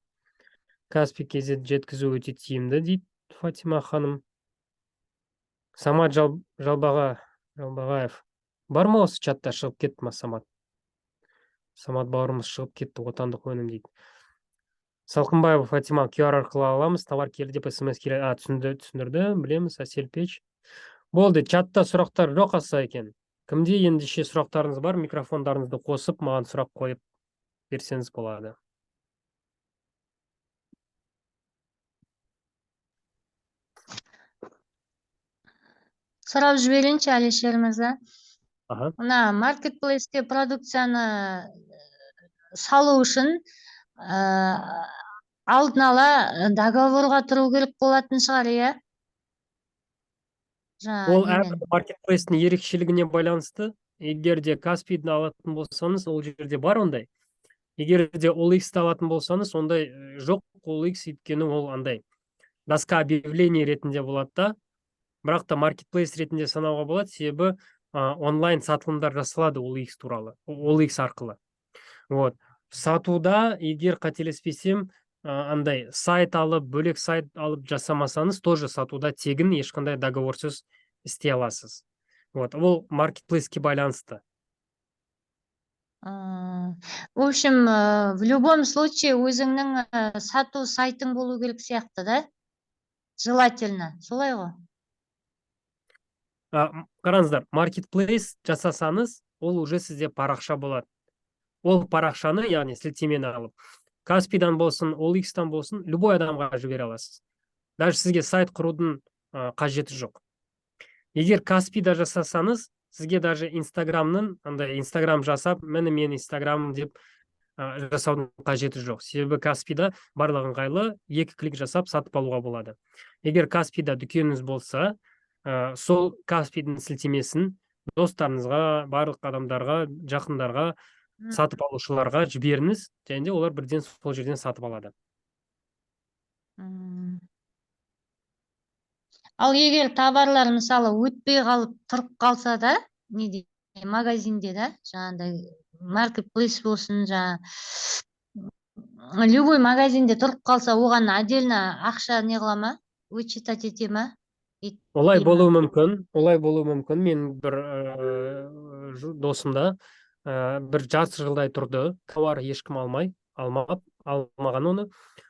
Каспи kz жеткізу өте тиімді дейді Фатима ханым. Самат Жалбағаев бар ма осы чатта? Шығып кетті ма Самат? Самат бауырымыз шығып кетті. Отандық өнім дейді Салқынбаева Фатима. QR арқылы аламыз, товар келді деп смс келеді. А, түсінді, түсіндірді, білеміз. Әсел Пеш. Болды, чатта сұрақтар жоқ аса екен. Кімде ендеше сұрақтарыңыз бар, микрофондарыңызды қосып, маған сұрақ қойып берсеңіз болады. Сұрап жіберейінші, Әлішер мырза. Аха. Мына маркетплейске продукцияны салу үшін алдын ала договорға тұру керек болатын шығар, иә? Жаңа Ол немен? әрбір маркетплейстің ерекшелігіне байланысты. Егер де Каспийді алатын болсаңыз, ол жерде бар ондай. Егер де OLX-ті алатын болсаңыз, ондай жоқ. OLX, өйткені ол андай доска объявлений ретінде болады да, бірақ та маркетплейс ретінде санауға болады, себебі онлайн сатылымдар жасалады OLX туралы, OLX арқылы. Вот сатуда, егер қателеспесем, Андай сайт алып, бөлек сайт алып жасамасаңыз, тоже сатуда тегін, ешқандай договорсыз істей аласыз. Вот ол маркетплейске байланысты. В общем, в любом случае өзіңнің сату сайтың болу керек сияқты да? Желательно, солай ғой? Қараңыздар, маркетплейс жасасаңыз, ол уже сізде парақша болады. Ол парақшаны, яғни сілтемені алып, Каспидан болсын, OLX-тан болсын, любой адамға жібере аласыз. Даже сізге сайт құрудың қажеті жоқ. Егер Каспида жасасаңыз, сізге даже Инстаграмның андай Инстаграм жасап, міне, менің Инстаграмым деп жасаудың қажеті жоқ, себебі Каспида барлығы ыңғайлы, екі клик жасап, сатып алуға болады. Егер Каспида дүкеніңіз болса, сол Каспидің сілтемесін достарыңызға, барлық адамдарға, жақындарға, сатып алушыларға жіберіңіз және де олар бірден сол жерден сатып алады. Ал егер товарлар, мысалы, өтпей қалып, тұрып қалса да, неде, магазинде да, жаңағыдай маркетплейс болсын, жаңа любой магазинде тұрып қалса, оған отдельно ақша не қыла ма, вычитать ете ма? Олай Етпей ма? болуы мүмкін, олай болуы мүмкін. Мен бір досымда бір жарты жылдай тұрды товар, ешкім алмай, алмап, алмаған оны.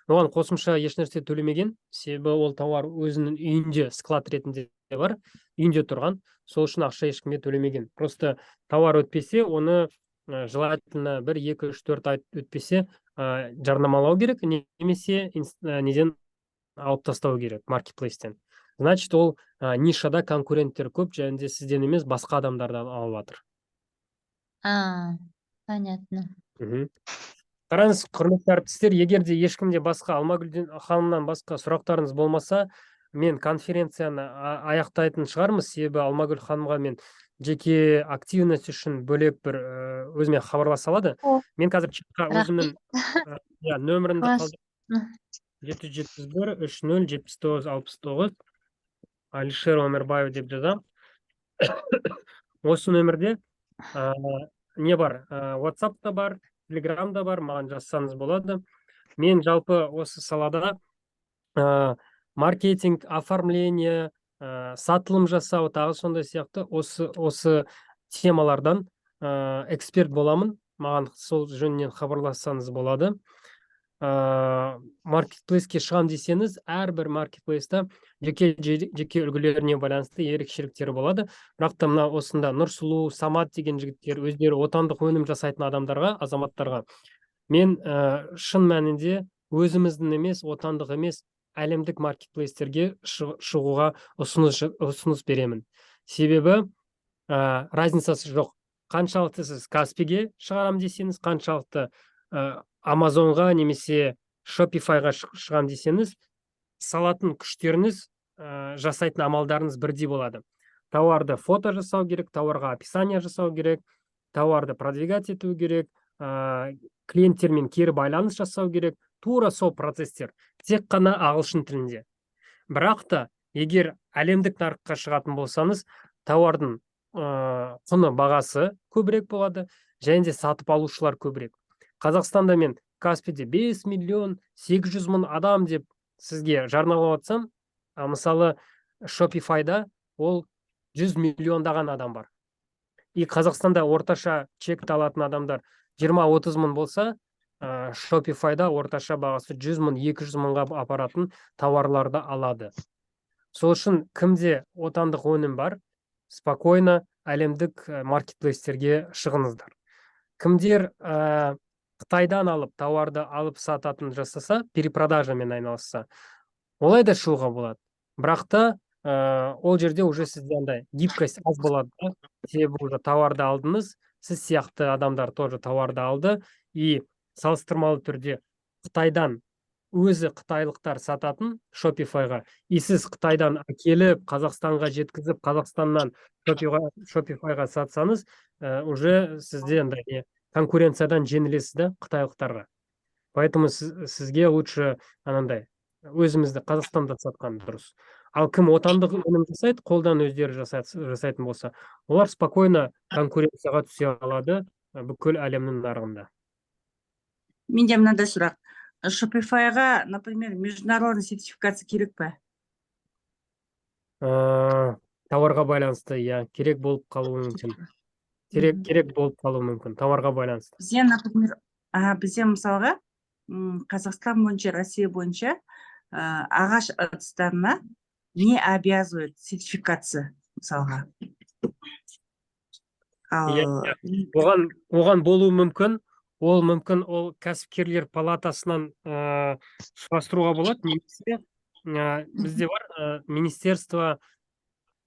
Оған қосымша ешнәрсе төлемеген, себебі ол товар өзінің үйінде склад ретінде бар, үйінде тұрған. Сол үшін ақша ешкімге төлемеген. Просто товар өтпесе, оны желательно бір, екі, үш, төрт ай өтпесе, жарнамалау керек немесе неден алып тастау керек, маркетплейстен. Значит, ол нишада конкуренттер көп және де сізден емес, басқа адамдардан алып жатыр. А, понятно. Қараңыз, құрметті әріптестер, егер де ешкімде басқа, Алмагүлден ханымнан басқа сұрақтарыңыз болмаса, мен конференцияны аяқтайтын шығармыз, себебі Алмагүл ханымға мен жеке активность үшін бөлек бір өзіме хабарласа алады. О. Мен қазір чатқа өзімнің иә, нөмірімді Класс. қалдырдым: 771 30 79 69, Алишер Өмірбаев деп жазамын. Осы нөмірде не бар, WhatsApp та бар, Telegram да бар, маған жазсаңыз болады. Мен жалпы осы салада маркетинг, оформление, сатылым жасау, тағы сондай сияқты осы темалардан эксперт боламын. Маған сол жөнінен хабарлассаңыз болады. Маркетплейске шығам десеңіз, әрбір маркетплейста жеке жеке үлгілеріне байланысты ерекшеліктері болады. Бірақ та мына осында Нұрсұлу, Самат деген жігіттер өздері отандық өнім жасайтын адамдарға, азаматтарға мен шын мәнінде өзіміздің емес, отандық емес, әлемдік маркетплейстерге шығуға ұсыныс беремін, себебі разницасы жоқ. Қаншалықты сіз Каспиге шығарам десеңіз, қаншалықты Амазонға немесе Shopify-ға шығам десеңіз, салатын күштеріңіз, жасайтын амалдарыңыз бірдей болады. Тауарды фото жасау керек, тауарға описание жасау керек, тауарды продвигать ету керек, клиенттермен кері байланыс жасау керек. Тура сол процесстер, тек қана ағылшын тілінде. Бірақ та егер әлемдік нарыққа шығатын болсаңыз, тауардың құны, бағасы көбірек болады және де сатып алушылар көбірек. Қазақстанда мен Каспиде 5 миллион 800 мың адам деп сізге жарнамалап жатсам, а мысалы, Shopify-да ол 100 миллиондаған адам бар. И Қазақстанда орташа чекті алатын адамдар 20-30 мың болса, Shopify-да орташа бағасы 100 мың, 200 мыңға апаратын тауарларды алады. Сол үшін кімде отандық өнім бар, спокойно әлемдік маркетплейстерге шығыңыздар. Кімдер Қытайдан алып, тауарды алып сататын жасаса, перепродажамен айналысса, олай да шығуға болады. Бірақ та ол жерде уже сізде андай гибкость аз болады да, себебі уже тауарды алдыңыз, сіз сияқты адамдар тоже тауарды алды, и салыстырмалы түрде Қытайдан өзі қытайлықтар сататын Shopify-ға и сіз Қытайдан әкеліп, Қазақстанға жеткізіп, Қазақстаннан Shopify-ға сатсаңыз, уже сізде андай не, конкуренциядан жеңілесіз да қытайлықтарға. Поэтому сізге лучше анандай өзімізді Қазақстанда сатқан дұрыс. Ал кім отандық өнім жасайды, қолдан өздері жасайтын болса, олар спокойно конкуренцияға түсе алады бүкіл әлемнің нарығында. Менде мынандай сұрақ. Shopify-ға, например, международный сертификация керек пе? Тауарға байланысты, иә, керек болып қалуы мүмкін. Керек керек болып қалуы мүмкін, тауарға байланысты. Бізде, например, бізде мысалға, Қазақстан бойынша, Россия бойынша ағаш ыдыстарына не обязывает сертификация мысалға. Ал Иә, оған болуы мүмкін. Ол мүмкін, ол кәсіпкерлер палатасынан сұрастыруға болады, немесе бізде бар министерство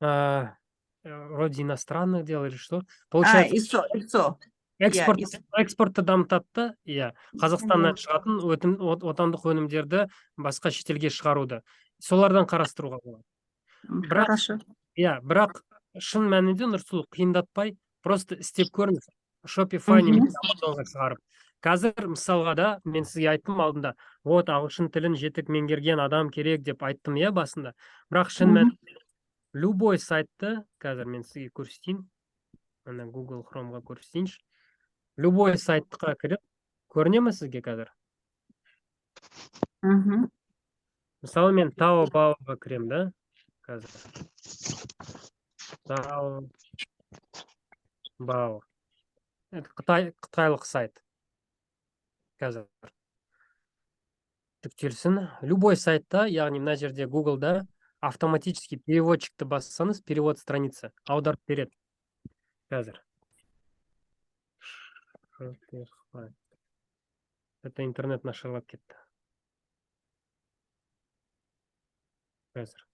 вроде иностранных дел или что. Получается, ИСО, ИСО. Экспорт, ИСО. Экспортты дамытады да, иә, Қазақстаннан шығатын отандық өнімдерді басқа шетелге шығаруды. Солардан қарастыруға болады. Хорошо. Иә, бірақ шын мәнінде, Нұрсұлу, қиындатпай, просто істеп көріңіз. Shopify немесе Амазонға шығарып. Қазір мысалға да мен сізге айттым алдында, вот ағылшын тілін жетік меңгерген адам керек деп айттым, иә, басында. Бірақ шын мәнінде любой сайтты, қазір мен сізге көрсетейін. Ана Google Chrome'ға көрсетейінші. Любой сайтқа кіріп, көріне ме сізге қазір? Мгм. Мысалы, мен Taobao-ға кіремін да, қазір. Taobao. Это қытайлық сайт. Қазір. Жүктелсін. Любой сайтта, яғни мына жерде Google'да автоматически переводчикті бассаңыз, перевод страницы аударып береді. Қазір. Shopify. Это интернет нашарлап кетті. Қазір.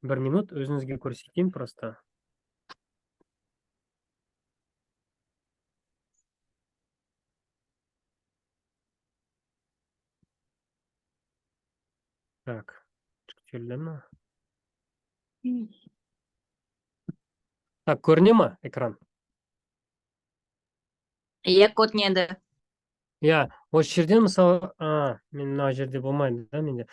Бір минут, өзіңізге көрсетейін просто. Так, жүктелді ме? Так, көріне ма экран? Иә, көрінеді. Иә, осы жерден мысалы, мен мына жерде болмайды да менде.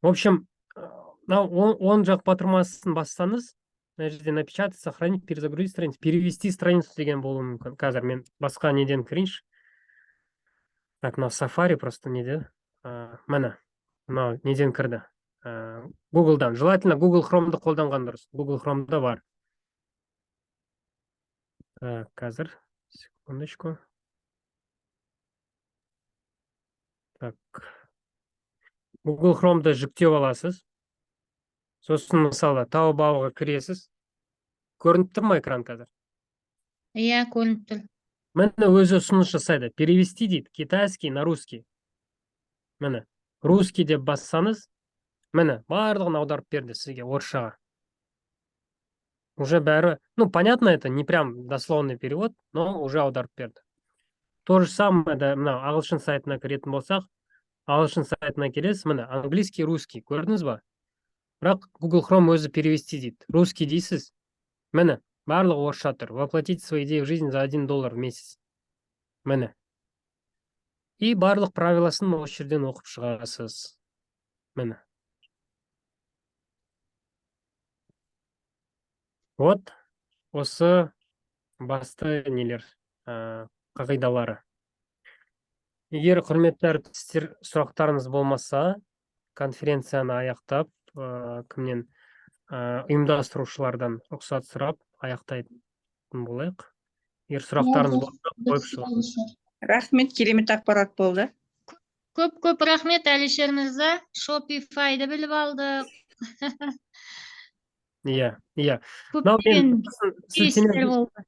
В общем, мынау оң жақ батырмасын бассаңыз, мына жерде напечатать, сохранить, перезагрузить страницу, перевести страницу деген болуы мүмкін. Қазір мен басқа неден кірейінші. Так, мынау Safari просто неде? Міне, мынау неден кірді? Google'дан. Желательно Google Chrome'ды қолданған дұрыс. Google Chrome'да бар. Так, қазір, секундочку. Так. Google Chrome'ды жүктеп аласыз. Сосын мысалы Taobao-ға кіресіз. Көрініп тұр ма экран қазір? Иә, көрініп тұр. Міне, өзі ұсыныс жасайды. Перевести дейді, китайский на русский. Міне, русский деп бассаңыз, міне, барлығын аударып берді сізге орысшаға. Уже бәрі, ну, понятно, это не прям дословный перевод, но уже аударып берді. То же самое, да, мынау ағылшын сайтына кіретін болсақ, ағылшын сайтына келесіз, міне, английский, русский, көрдіңіз ба? Бірақ Google Chrome өзі перевести дейді. Русский дейсіз, міне, барлығы орысша тұр. Воплотить свои идеи в жизнь за 1 доллар в месяц. Міне. И барлық правиласын осы жерден оқып шығасыз. Міне. Вот осы басты нелер, қағидалары. Егер, құрметті әріптестер, сұрақтарыңыз болмаса, конференцияны аяқтап, кімнен, ұйымдастырушылардан рұқсат сұрап аяқтайтын болайық. Егер сұрақтарыңыз болса, қойып шығыңыз. Рахмет, керемет ақпарат болды. Көп көп рахмет, Әлішер мырза. Shopify'ды біліп алдық. Иә. Мынау мен Көптеген сосын кейстер болды.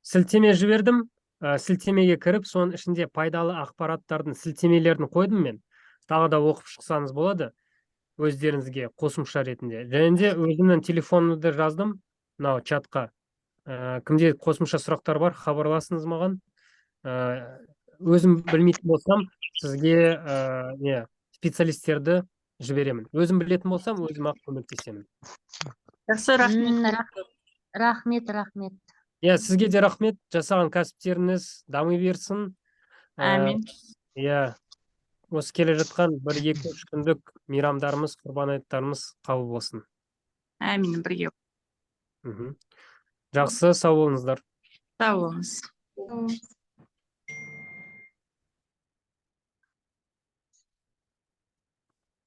Сілтеме жібердім. Сілтемеге кіріп, соның ішінде пайдалы ақпараттардың сілтемелерін қойдым мен. Тағы да оқып шықсаңыз болады өздеріңізге қосымша ретінде. Және де өзімнің телефонымды жаздым мынау чатқа. Кімде қосымша сұрақтар бар, хабарласыңыз маған. Өзім білмейтін болсам, сізге не специалистерді жіберемін. Өзім білетін болсам, өзім ақ көмектесемін. Жақсы, рахмет. Рахмет, рахмет. Иә, сізге де рахмет. Жасаған кәсіптеріңіз дами берсін. Әмин. Иә, осы келе жатқан бір, екі, үш күндік мейрамдарымыз, құрбан айттарымыз қабыл болсын. Әмин, бірге. Жақсы, сау болыңыздар. Сау болыңыз. Сау болыңыз.